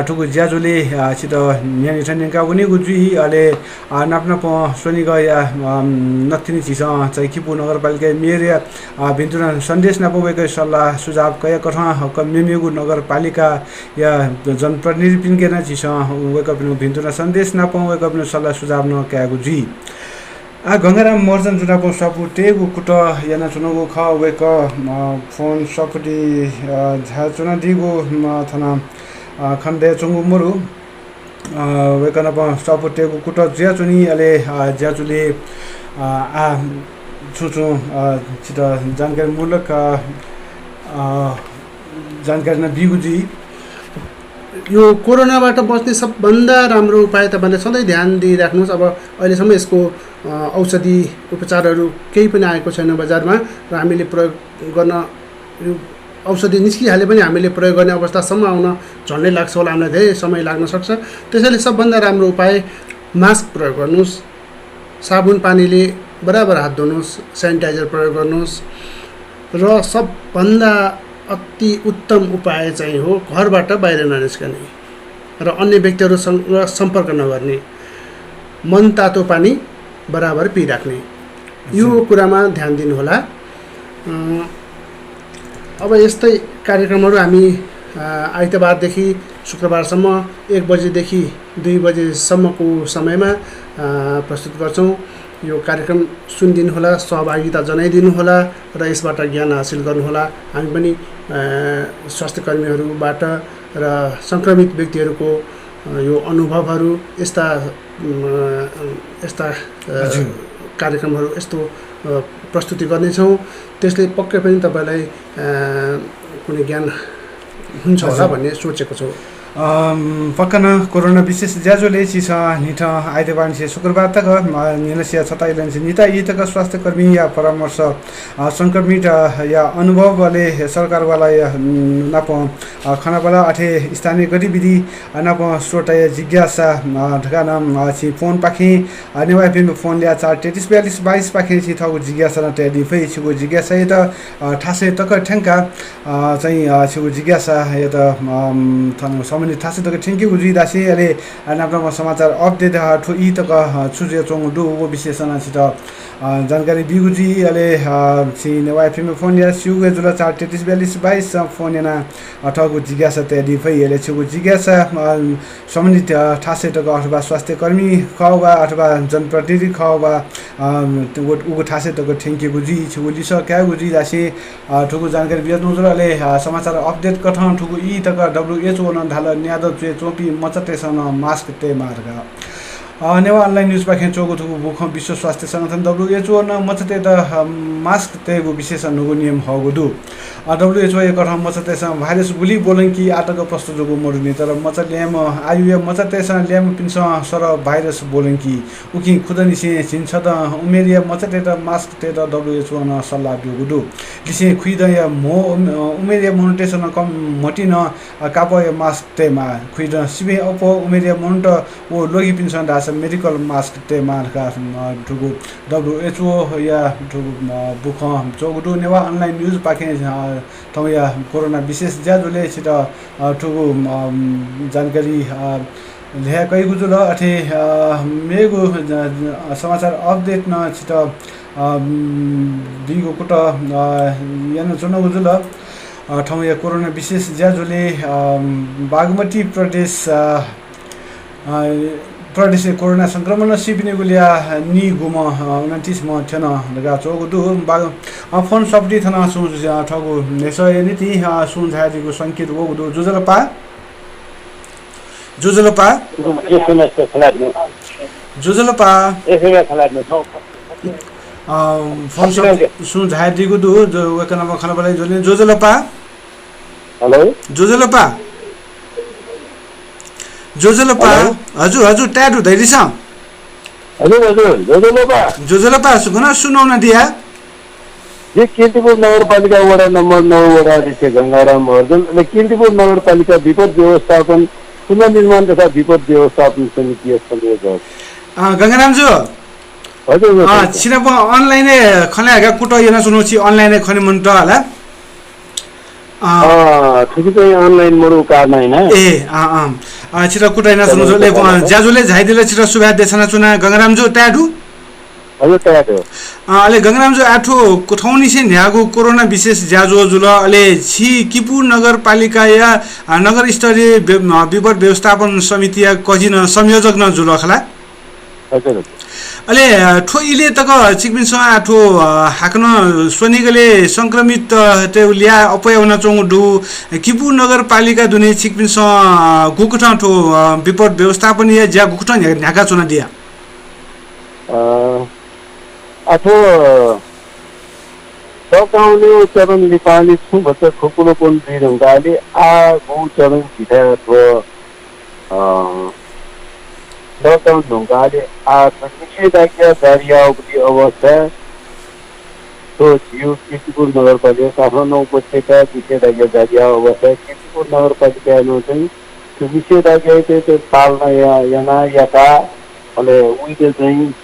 थुगु ज्याझ्वलय् छित न्ह्यःने थन न्यंका वनेगु जुइ। अले नापनापं स्वनिगःया नकतिनि झीसं चाहिँ किपू नगरपालिकाया मेयरया भिन्तुना सन्देश नाप वय्‌कःया सल्लाह सुझाव कयाकथं हक्क मेमेगु नगरपालिकाया जनप्रतिनिधिपिन्के नं झीसं वय्‌कःपिनिगु भिन्तुना सन्देश नाप वय्‌कःपिनिगु सल्लाह सुझाव नं कायेगु जुइ। आः गंगाराम महर्जनजु नाप स्वापू तयेगु कुतः यानाच्वनागु खः। वय्‌कः phone सफुती झायाच्वनादीगु थन खने दयाच्वंगु मरु। वय्‌कः नाप स्वापू तयेगु कुतः जुयाच्वनी। अले ज्याझ्वलय् आः छुं छुं, अ, छित जानकारीमूलक, अ, अ, जानकारी नं बीगु जुइ। यो कोरोनाबाट बच्ने सबभन्दा राम्रो उपाय तपाईँले सधैँ ध्यान दिइराख्नुहोस्। अब अहिलेसम्म यसको, अ, औषधि उपचारहरू केही पनि आएको छैन बजारमा र हामीले प्रयोग गर्न, यो औषधि निस्किहाले पनि हामीले प्रयोग गर्ने अवस्थासम्म आउन झन्डै लाग्छ होला, हामीलाई धेरै समय लाग्न सक्छ। त्यसैले सबभन्दा राम्रो उपाय mask प्रयोग गर्नुस्, साबुन पानीले बराबर हात धुनुस्, sanitizer प्रयोग गर्नुस् र सबभन्दा अति उत्तम उपाय चाहिँ हो घरबाट बाहिर ननिस्कने र अन्य व्यक्तिहरूसँग सम्पर्क नगर्ने, मनतातो पानी बराबर पिइराख्ने। यो कुरामा ध्यान दिनुहोला। अँ, अब यस्तै कार्यक्रमहरू हामी, अ, आइतबारदेखि शुक्रबारसम्म एक बजेदेखि दुई बजेसम्मको समयमा, अ, प्रस्तुत गर्छौँ। यो कार्यक्रम सुनिदिनुहोला, सहभागिता जनाइदिनुहोला र यसबाट ज्ञान हासिल गर्नुहोला। हामी पनि, अ, स्वास्थ्यकर्मीहरूबाट र सङ्क्रमित व्यक्तिहरूको, अ, यो अनुभवहरू, यस्ता, अ, यस्ता, अ, हजुर। कार्यक्रमहरू, यस्तो, अ, प्रस्तुति गर्नेछौँ। त्यसले पक्कै पनि तपाईँलाई, अ, कुनै ज्ञान हुन्छ होला हजुर। भन्ने सोचेको छु। अम, पक्का नं कोरोना विशेष ज्याझ्वलय् झीसं न्हिथं आइतबारनिसें शुक्रबार तक, अ, न्हिनसिया छता इलंनिसें निता ई तक स्वास्थ्यकर्मीया परामर्श, अ, सङ्क्रमित, अ, या अनुभव, अले सरकारवालाया, उम्, नाप, अ, खँल्हाबल्हा, अथे स्थानीय गतिविधि, अ, नाप श्रोताया जिज्ञासा, अ, धकाः नं, अ, छिं फोनपाखें, अ, नेवाः एफएम फोन ल्याः चार तेत्तिस बयालिस बाइसपाखें छिं थःगु जिज्ञासा नं तयादी फइ। छिगु जिज्ञासायात, अ, थासय् तक थ्यंकाः, अ, चाहिँ, अ, छिगु जिज्ञासायात, अम, थन सम्बन्धित थासय् तक थ्यंकेगु जुइ धासें, अले, अ, नाप नाप समाचार update, अ, थ्व ई तक, अ, छु जुयाच्वंगु दु, व विषयसं नं छित, अ, जानकारी बीगु जुइ। अले, अ, छिं नेवाः एफएम फोन ल्याः, स्यूगु हे जुल, चार तेत्तिस बयालिस बाइस फोन यानाः, अ, थःगु जिज्ञासा तयादी फइ। अले छिगु जिज्ञासा, अ, सम्बन्धित, अ, थासय् तक अथवा स्वास्थ्यकर्मी खः वा अथवा जनप्रतिनिधि खः वा, अ, उ-, उगु थासय् तक थ्यंकेगु जुइ, छिगु लिसः कायेगु जुइ धासें, अ, थुगु जानकारी बियाच्वंगु जुल। अले, अ, समाचार update कथं थुगु ई तक डब्ल्यूएचओ नं धाल, न्यादँ च्वय् च्वंपिं मचातय्सं नं mask तयेमाः धकाः। अ, नेवाः online news पाखें च्वःगु थुगु बुखँ विश्व स्वास्थ्य संगठन डब्ल्यूएचओ नं मचातय्त, अ, mask तयेगु विषयसं न्हूगु नियम हःगु दु। अ, डब्ल्यूएचओया कथं मचातय्सं virus गुलि ब्वलंकी आः तक प्रष्ट जूगु मदुनि, तर मचा ल्याय्म्ह आयुया मचातय्सं ल्याय्म्हपिन्सं सरह virus ब्वलंकी। उकिं खुदँनिसें झिंछदँ उमेरया मचातय्त mask तयेत डब्ल्यूएचओं नं सल्लाह ब्यूगु दु। लिसें खुइदँया म्हो उम-, उमेरया मनूतय्सं नं कम म्हति नं, अ, कापःया mask तयेमाः। खुइदँ सिबें अप्वः उमेरया मनूत व ल्वगिपिन्सं धाःसा medical mask तयेमाः धकाः, अ, थुगु डब्ल्यूएचओया थुगु, अ, बुखँ च्वःगु दु। नेवाः online news पाखें, अ, थौंया कोरोना विशेष ज्याझ्वलय् छित, अ, थुगु, अ, जानकारी, अ, ल्हाये कइगु जुल। अथे, अ, मेगु, अ, समाचार update नं छित, अ, बीगु कुतः, अ, यानाच्वनागु जुल। अ, थौंया कोरोना विशेष ज्याझ्वलय्, अ, बागमती प्रदेश, अ, अ, प्रदेशय् कोरोना संक्रमणं सीपिनिगु ल्याः निगूम्ह, अ, उनन्तिसम्ह थ्यन धकाः च्वःगु दु। बाग-, अ, फोन सफुती थन सुं, अ, थःगु न्ह्यसःया निंतिं, अ, सुं झायादीगु संकेत वःगु दु। ज्वजलपा। ज्वजलपा। एसएमएस खलात नि। ज्वजलपा। एसएमएस खलात नि। अ, फोन सफुती सुं झायादीगु दु। जो, वय्कः नाप खँल्हाबल्हा ज्वने। ज्वजलपा। हेलो। ज्वजलपा। ज्वजलपा। हेलो। हजुर, हजुर, ताय् दु, धयादिसँ। हजुर, हजुर, ज्वजलपा। ज्वजलपा, सु-, गन सु नं दिया? जि कीर्तिपुर नगरपालिका वडा नम्बर नौ वडा अध्यक्ष गंगाराम महर्जन, अले कीर्तिपुर नगरपालिका विपद व्यवस्थापन, पुनर्निर्माण तथा विपद व्यवस्थापन समितिया संयोजक। अँ, गंगारामजु। हजुर, हजुर, अँ, हजुर। छिनाप online-य् खँ ल्हायेगु कुतः यानाच्वनागु छि online-य् खने मनूत ला? अँ। अँ, थुकी चाहिँ online मरु कारणं याना। ए, अँ, अँ। अँ, छित कुतः यानाच्वनागु हजुर, जुल, अ, हजुर। ज्याझ्वलय् झायादिल, छित सुभाय् देछानाच्वना, गंगारामजु, ताय् दु? हजुर, ताय् दु। अँ, अले गंगारामजु, आः थ्व थौंनिसें न्ह्याःगु कोरोना विशेष ज्याझ्वः जुल, अले छि कीर्तिपुर नगरपालिकाया, अ, नगर स्तरीय व्य-, अ, विपद व्यवस्थापन समितिया कजि नं, संयोजक नं जुल खला? हजुर, हजुर। अले, अ, थ्व इलय् तक छिकपिन्सं आः थ्व, अ, हाकनं स्वनिगलय् संक्रमित, अ, तय् ल्याः अप्वया वनाच्वंगु दु। कीर्तिपुर नगरपालिका दुने छिकपिन्सं, अ, गुकथं थ्व, अ, विपद व्यवस्थापनया ज्या गुकथं न्ह्या-, न्ह्याकाच्वनादिया? अ, आः थ्व लकडाउनया चरण लिपालि छुं भचा खुकुलकुन जुइ धुंकालि आःगु चरण झीथाय् थ्व, अ, लकडाउन धुंकालि आः थ्व निषेधाज्ञा जारी याःगु अवस्थाय् थ्व झीगु कीर्तिपुर नगरपालिका, काठमाडौं उपत्यका निषेधाज्ञा जारी याःगु अवस्थाय् कीर्तिपुर नगरपालिकाय् नं चाहिँ थ्व निषेधाज्ञायात चाहिँ पालना या-, याना याका, अले उइत चाहिँ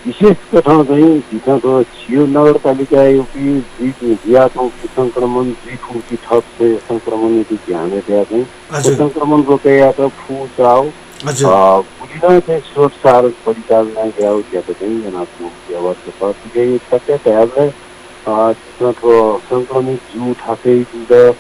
विशेष कथं चाहिँ झीसं थ्व झीगु नगरपालिकाय् उपि जुइ, जुयाच्वंगु संक्रमण जुइ फुगु थप संक्रमणयात ध्यानय् तयाः चाहिँ हजुर। संक्रमण रोके यायेत फुचाव, हजुर। अ, गुलिं नं चाहिँ स्रोत सारण परिचालना यायेगु ज्यात चाहिँ यानाच्वंगु अवस्था खः। थुकिया सत्य धायेबलय्, अ, झीसं थ्व संक्रमित जूगु थासय् तुं,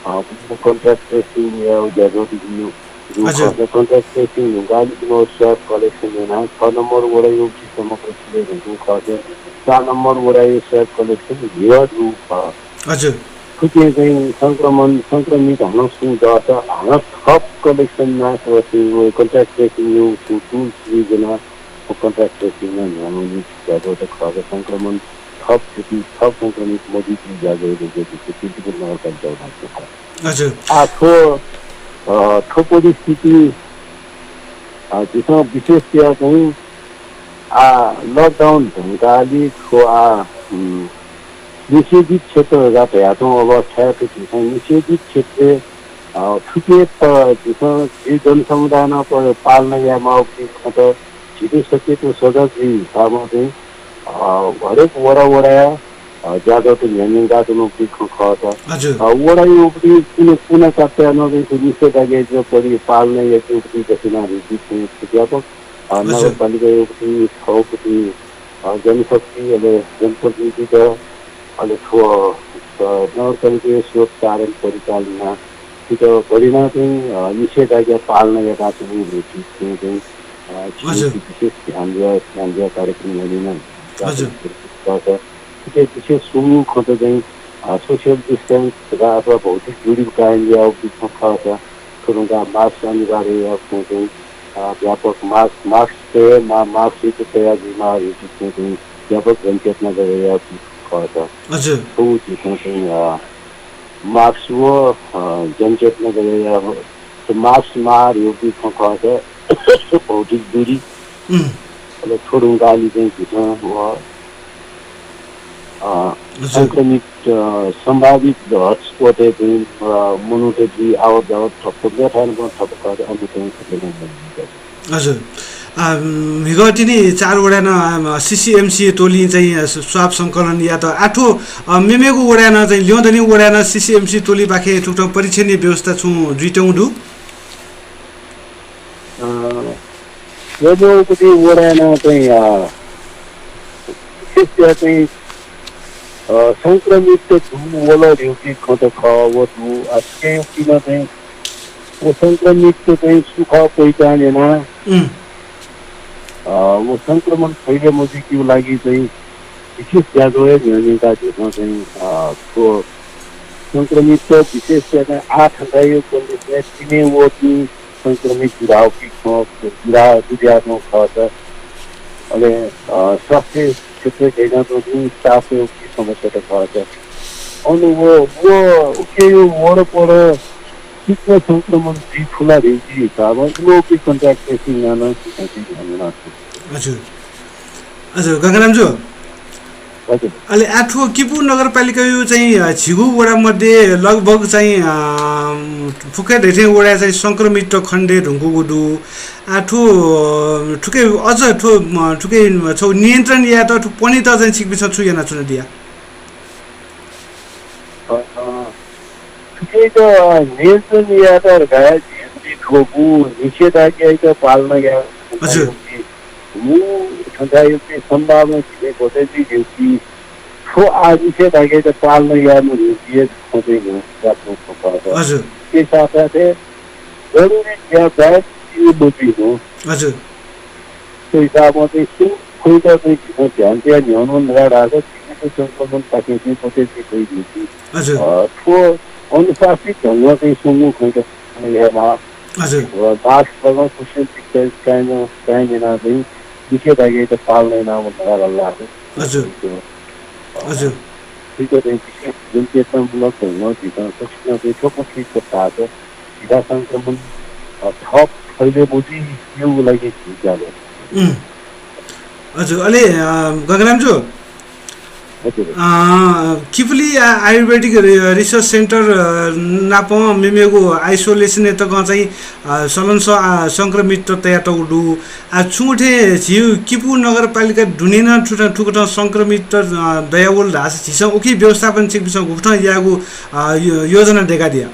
अ, गुलिं contact tracing यायेगु ज्याझ्वः जूगु हजुर। खः। Contact tracing धुंकाः अलिक नं swab collection यानाः छ नम्बर वडाया समग्र सिलय् धुंकूगु खः। चार नम्बर वडाया swab collection न्हिगः जूगु खः। हजुर। थुकिं चाहिँ संक्रमण, संक्रमित हानं सुं दःसा हानं थप collection यानाः थ्व चाहिँ contact tracing यायेगु थ्व tool सिर्जना, contact tracing यानाः न्ह्याःगु ज्याझ्वः खः। संक्रमण थप थुकी थप संक्रमित मजुइगु ज्याझ्वः यायेगु कीर्तिपुर नगरपालिकाया खः। हजुर। आः थ्व, अ, थ्व परिस्थिति, अ, झीसं विशेष याः चाहिँ आः lockdown धुंकालि थ्व आः, उम्, निषेधित क्षेत्र धकाः धयाच्वंगु अवस्थाय् थ्व झीसं निषेधित क्षेत्रय्, अ, थुके त झीसं झी जनसमुदायं नं प-, पालना यायेमाःगु खँत झीपिं सचेत व सजग जुइ हिसाबं चाहिँ, अ, हरेक वडा वडाया, अ, ज्याझ्वःत न्ह्यःने यानाच्वनागु खँ खः त। हजुर। अ, वडाया उपरि कुन, कुना काप्ताय् नं चाहिँ थ्व निषेधाज्ञा परिपालना यायेगु उपरि दक्षिणा रिजित चाहिँ व्यापक, अ, हजुर। नगरपालिकाया उपरि, थःपति, अ, जनशक्ति, अले जनप्रतिनिधित, अले थ्व, अ, नगरपालिकाया स्रोत सारण परिचालना, थुकित भरिना चाहिँ, अ, निषेधाज्ञा पालना यानाच्वनागु रिजित चाहिँ, अ, हजुर। विशेष ध्यान दिया, ध्यान दिया कार्यक्रम न्ह्यःने याना। हजुर। थुके विशेष स्वंगु खँत चाहिँ, अ, social distance धकाः अथवा भौतिक दूरी कायम यायेगु खँ खःसा, थ्व धुंकाः mask अनिवार्य यायेगु खँ चाहिँ, अ, व्यापक mask, mask तये मा-, mask युक्त तयाः जुइमाः धइगु खँ चाहिँ व्यापक जनचेतना जक यायेगु खः त। हजुर। थ्व झीसं चाहिँ, अ, mask व, अ, जनचेतना जक यायेगु, mask माः धइगु खँ खः त। भौतिक दूरी, उम्। अले थ्व धुंकाः चाहिँ झीसं व, अ, हजुर। संक्रमित, अ, सम्भावित hotspot-य् चाहिँ, अ, मनूत जुइ आवत जावत ठप्प, मेथाय् नं ठप्प खः, अन चाहिँ खतरनाक बने। हजुर। आ, म्हिगः तिनि चार वडाय् नं, आ, CCMC टोलिं चाहिँ, आ, स-, swab संकलन यात। आः थ्व, आ, मेमेगु वडाय् नं चाहिँ, ल्यं दनि वडाय् नं CCMC टोलिपाखें थुकथं परीक्षणया व्यवस्था छुं जुइत्यंगु दु? अ, मेमेगु वडाय् नं चाहिँ, अ, विशेष याः चाहिँ, अ, संक्रमित दु वल धइगु खँत खः, व दु। अ, थुकियापिं चाहिँ व संक्रमित चाहिँ सु खः पहिचान यानाः, उम्। अ, व संक्रमण फैले मजुइकेगु लागि चाहिँ विशेष ज्याझ्वः हे न्ह्यःने यानाः झीसं चाहिँ, अ, थ्व संक्रमित विशेष यानाः आः थन्थाय् condition-य् तिनि वःपिं संक्रमित जुयावःपिं खः, जुया-, जुयावःपिं खः त। अले, अ, स्वास्थ्य क्षेत्रय् दय्‌काच्वंपिं staff-या समस्या त खः त। अन व, व उकिया वरपर सुक्क संक्रमण जुइ फु ला धइगु हिसाबं इमिगु contact tracing यानाः नं झीसं चाहिँ ध्यान यानाच्वना। हजुर। हजुर, गंगाराम जु। हजुर। अले आः थ्व किपू नगरपालिकाया चाहिँ, अ, झिगू वडा मध्ये लगभग चाहिँ, अ, फुक्क हे धइथें वडाय् चाहिँ संक्रमित खनेदये धुंकूगु दु। आः थ्व, अ, थुके अझ थ्व, अ, थुके छगू नियन्त्रण यायेत थ्व पनित चाहिँ छिकपिन्सं छु यानाच्वनादिया? अ, अ, थुकियात नियन्त्रण यायेत धकाः झीसं थ्व निषेधाज्ञायात पालना यायेत हजुर। मू थन्थाय् सम्भावना झीसं गोटे जुइ धइगु थ्व आः निषेधाज्ञायात पालना याये मधुंकूगु खँ चाहिँ न्ह्याकाच्वंगु खः। हजुर। थुकिया साथसाथै जरुरी ज्या बाहेक छु मजुइगु। हजुर। थ्व हिसाबं चाहिँ स्वंगू खँयात चाहिँ झीसं ध्यान तयाः न्ह्यःने नं धकाः धाःसा झीपिं संक्रमणपाखें चाहिँ गोटे जुइ फइ धइगु। हजुर। अ, थ्व अनुशासित ढंगं चाहिँ स्वंगू खँयात यायेमाः। हजुर। अ, mask लगां, social distance कायम, कायम यानाः चाहिँ निषेधाज्ञायात पालना यानाः वनेमाः धकाः धाःसा। हजुर। हजुर। थुइका चाहिँ विशेष जनचेतनामूलक ढंगं झीसं सकसिनं चाहिँ थ्व पक्षी पत्ता हाकः झीथाय् संक्रमण, अ, थप फैले मजुइगु लागि झी ज्याझ्वः। उम्। हजुर, अले, अ, गंगाराम जु, हजुर। अ, किपुली आ-, आयुर्वेदिक रि-, रिसर्च सेन्टर, अ, नाप मेमेगु आइसोलेसनय् तकं चाहिँ, अ, सलंसः, अ, संक्रमित तयातःगु दु। आ, छुं थें झीगु किपू नगरपालिका दुने नं थुकथं, थुकथं संक्रमित, अ, दयावल धाःसा झीसं उकी व्यवस्थापन छिकपिन्सं गुकथं यायेगु, अ, यो-, योजना दय्कादिया?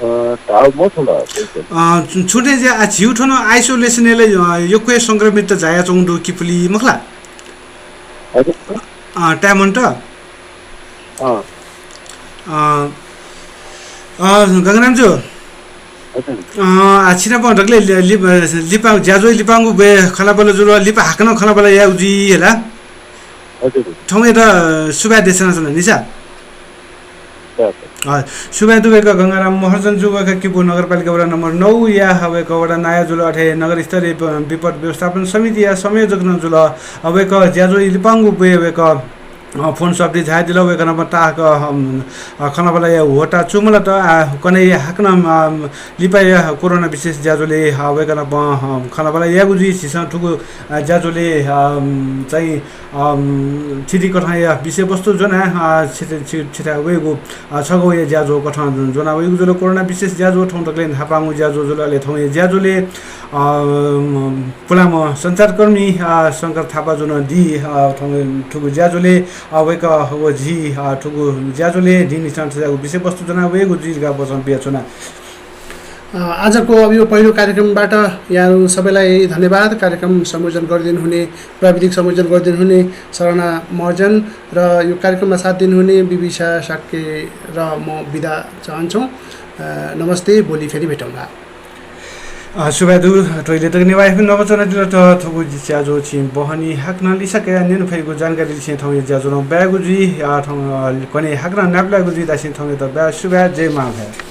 अ, धाःगु मखु ला, अ, छु-, छुं थें ज्या, आ, झीगु थन आइसोलेसनय् ला, अ, यक्व हे संक्रमित झायाच्वंगु दु किपुली, मखु ला? हजुर। अ, ताय्‌मन्त? अँ। अ, अ, गंगाराम जु। हजुर। अ, आ, छिनाप दकले लि-, लि-, लिपा ज्याझ्वः लिपांगु बे खँल्हाबल्हा जुल, लिपा हाकनं खँल्हाबल्हा यायेगु जुइ हला। हजुर। थौंयात सुभाय् देछानाच्वना नि सा। हजुर। अ, सुभाय् दु वय्‌कः गंगाराम महर्जन जु, वय्‌कः किपू नगरपालिका वडा नम्बर नौ या, वय्‌कः वडा नायः जुल, अथे नगर स्तरीय प-, विपद व्यवस्थापन समितिया संयोजक नं जुल। अ, वय्‌कः ज्याझ्वः लिपांगु बे वय्‌कः अ, फोन स्वापति झायादिल। वय्‌कलं ताःहाकः, अम, अ, खँल्हाबल्हाया ह्वःताः चूम्हलत, आ, कन्हय् हाकनं, अम, लिपाया कोरोना विशेष ज्याझ्वलय्, अ, वय्‌कलं, अम, खँल्हाबल्हा यायेगु जुइ। झीसं थुगु, अ, ज्याझ्वलय्, अम, चाहिँ, अम, थीथी कथंया विषयवस्तु ज्वनाः, अ, छि-, छि-, छिथाय् वयेगु, अ, छगूया ज्याझ्वः कथं ज्वना वइगु जुल। कोरोना विशेष ज्याझ्वः थौं दकले न्हापांगु ज्याझ्वः जुल। अले थौंया ज्याझ्वलय्, अम, पुलांम्ह सञ्चारकर्मी, अ, शंकर थापा जुं दी, अ, थौं थुगु ज्याझ्वलय्, अ, वय्‌कः व झी, अ, थुगु ज्याझ्वलय् दिं निसें थज्याःगु विषयवस्तु ज्वना वयेगु जुइ धकाः वचं बियाच्वना। अ, आजको अब यो पहिलो कार्यक्रमबाट यहाँहरू सबैलाई धन्यवाद। कार्यक्रम संयोजन गरिदिनुहुने, प्राविधिक संयोजन गरिदिनुहुने सरना महर्जन र यो कार्यक्रममा साथ दिनुहुने बिबिसा शाक्य र म बिदा चाहन्छौँ। अ, नमस्ते, भोलि फेरि भेटौँला। अ, सुभाय् दु, थ्व इलय् तक नेवाः एफएम नवाः च्वनादिल। थुगु ज्याझ्वः छिं बहनी हाकनं लिसः कयाः न्यने फइगु जानकारी लिसें थौंया ज्याझ्वलं ब्वायेगु जुइ। अ, थौं, अ, कन्हय् हाकनं नापलायेगु जुइ धासें थौंयात ब्वाय् सुभाय्, जय मांभाय्।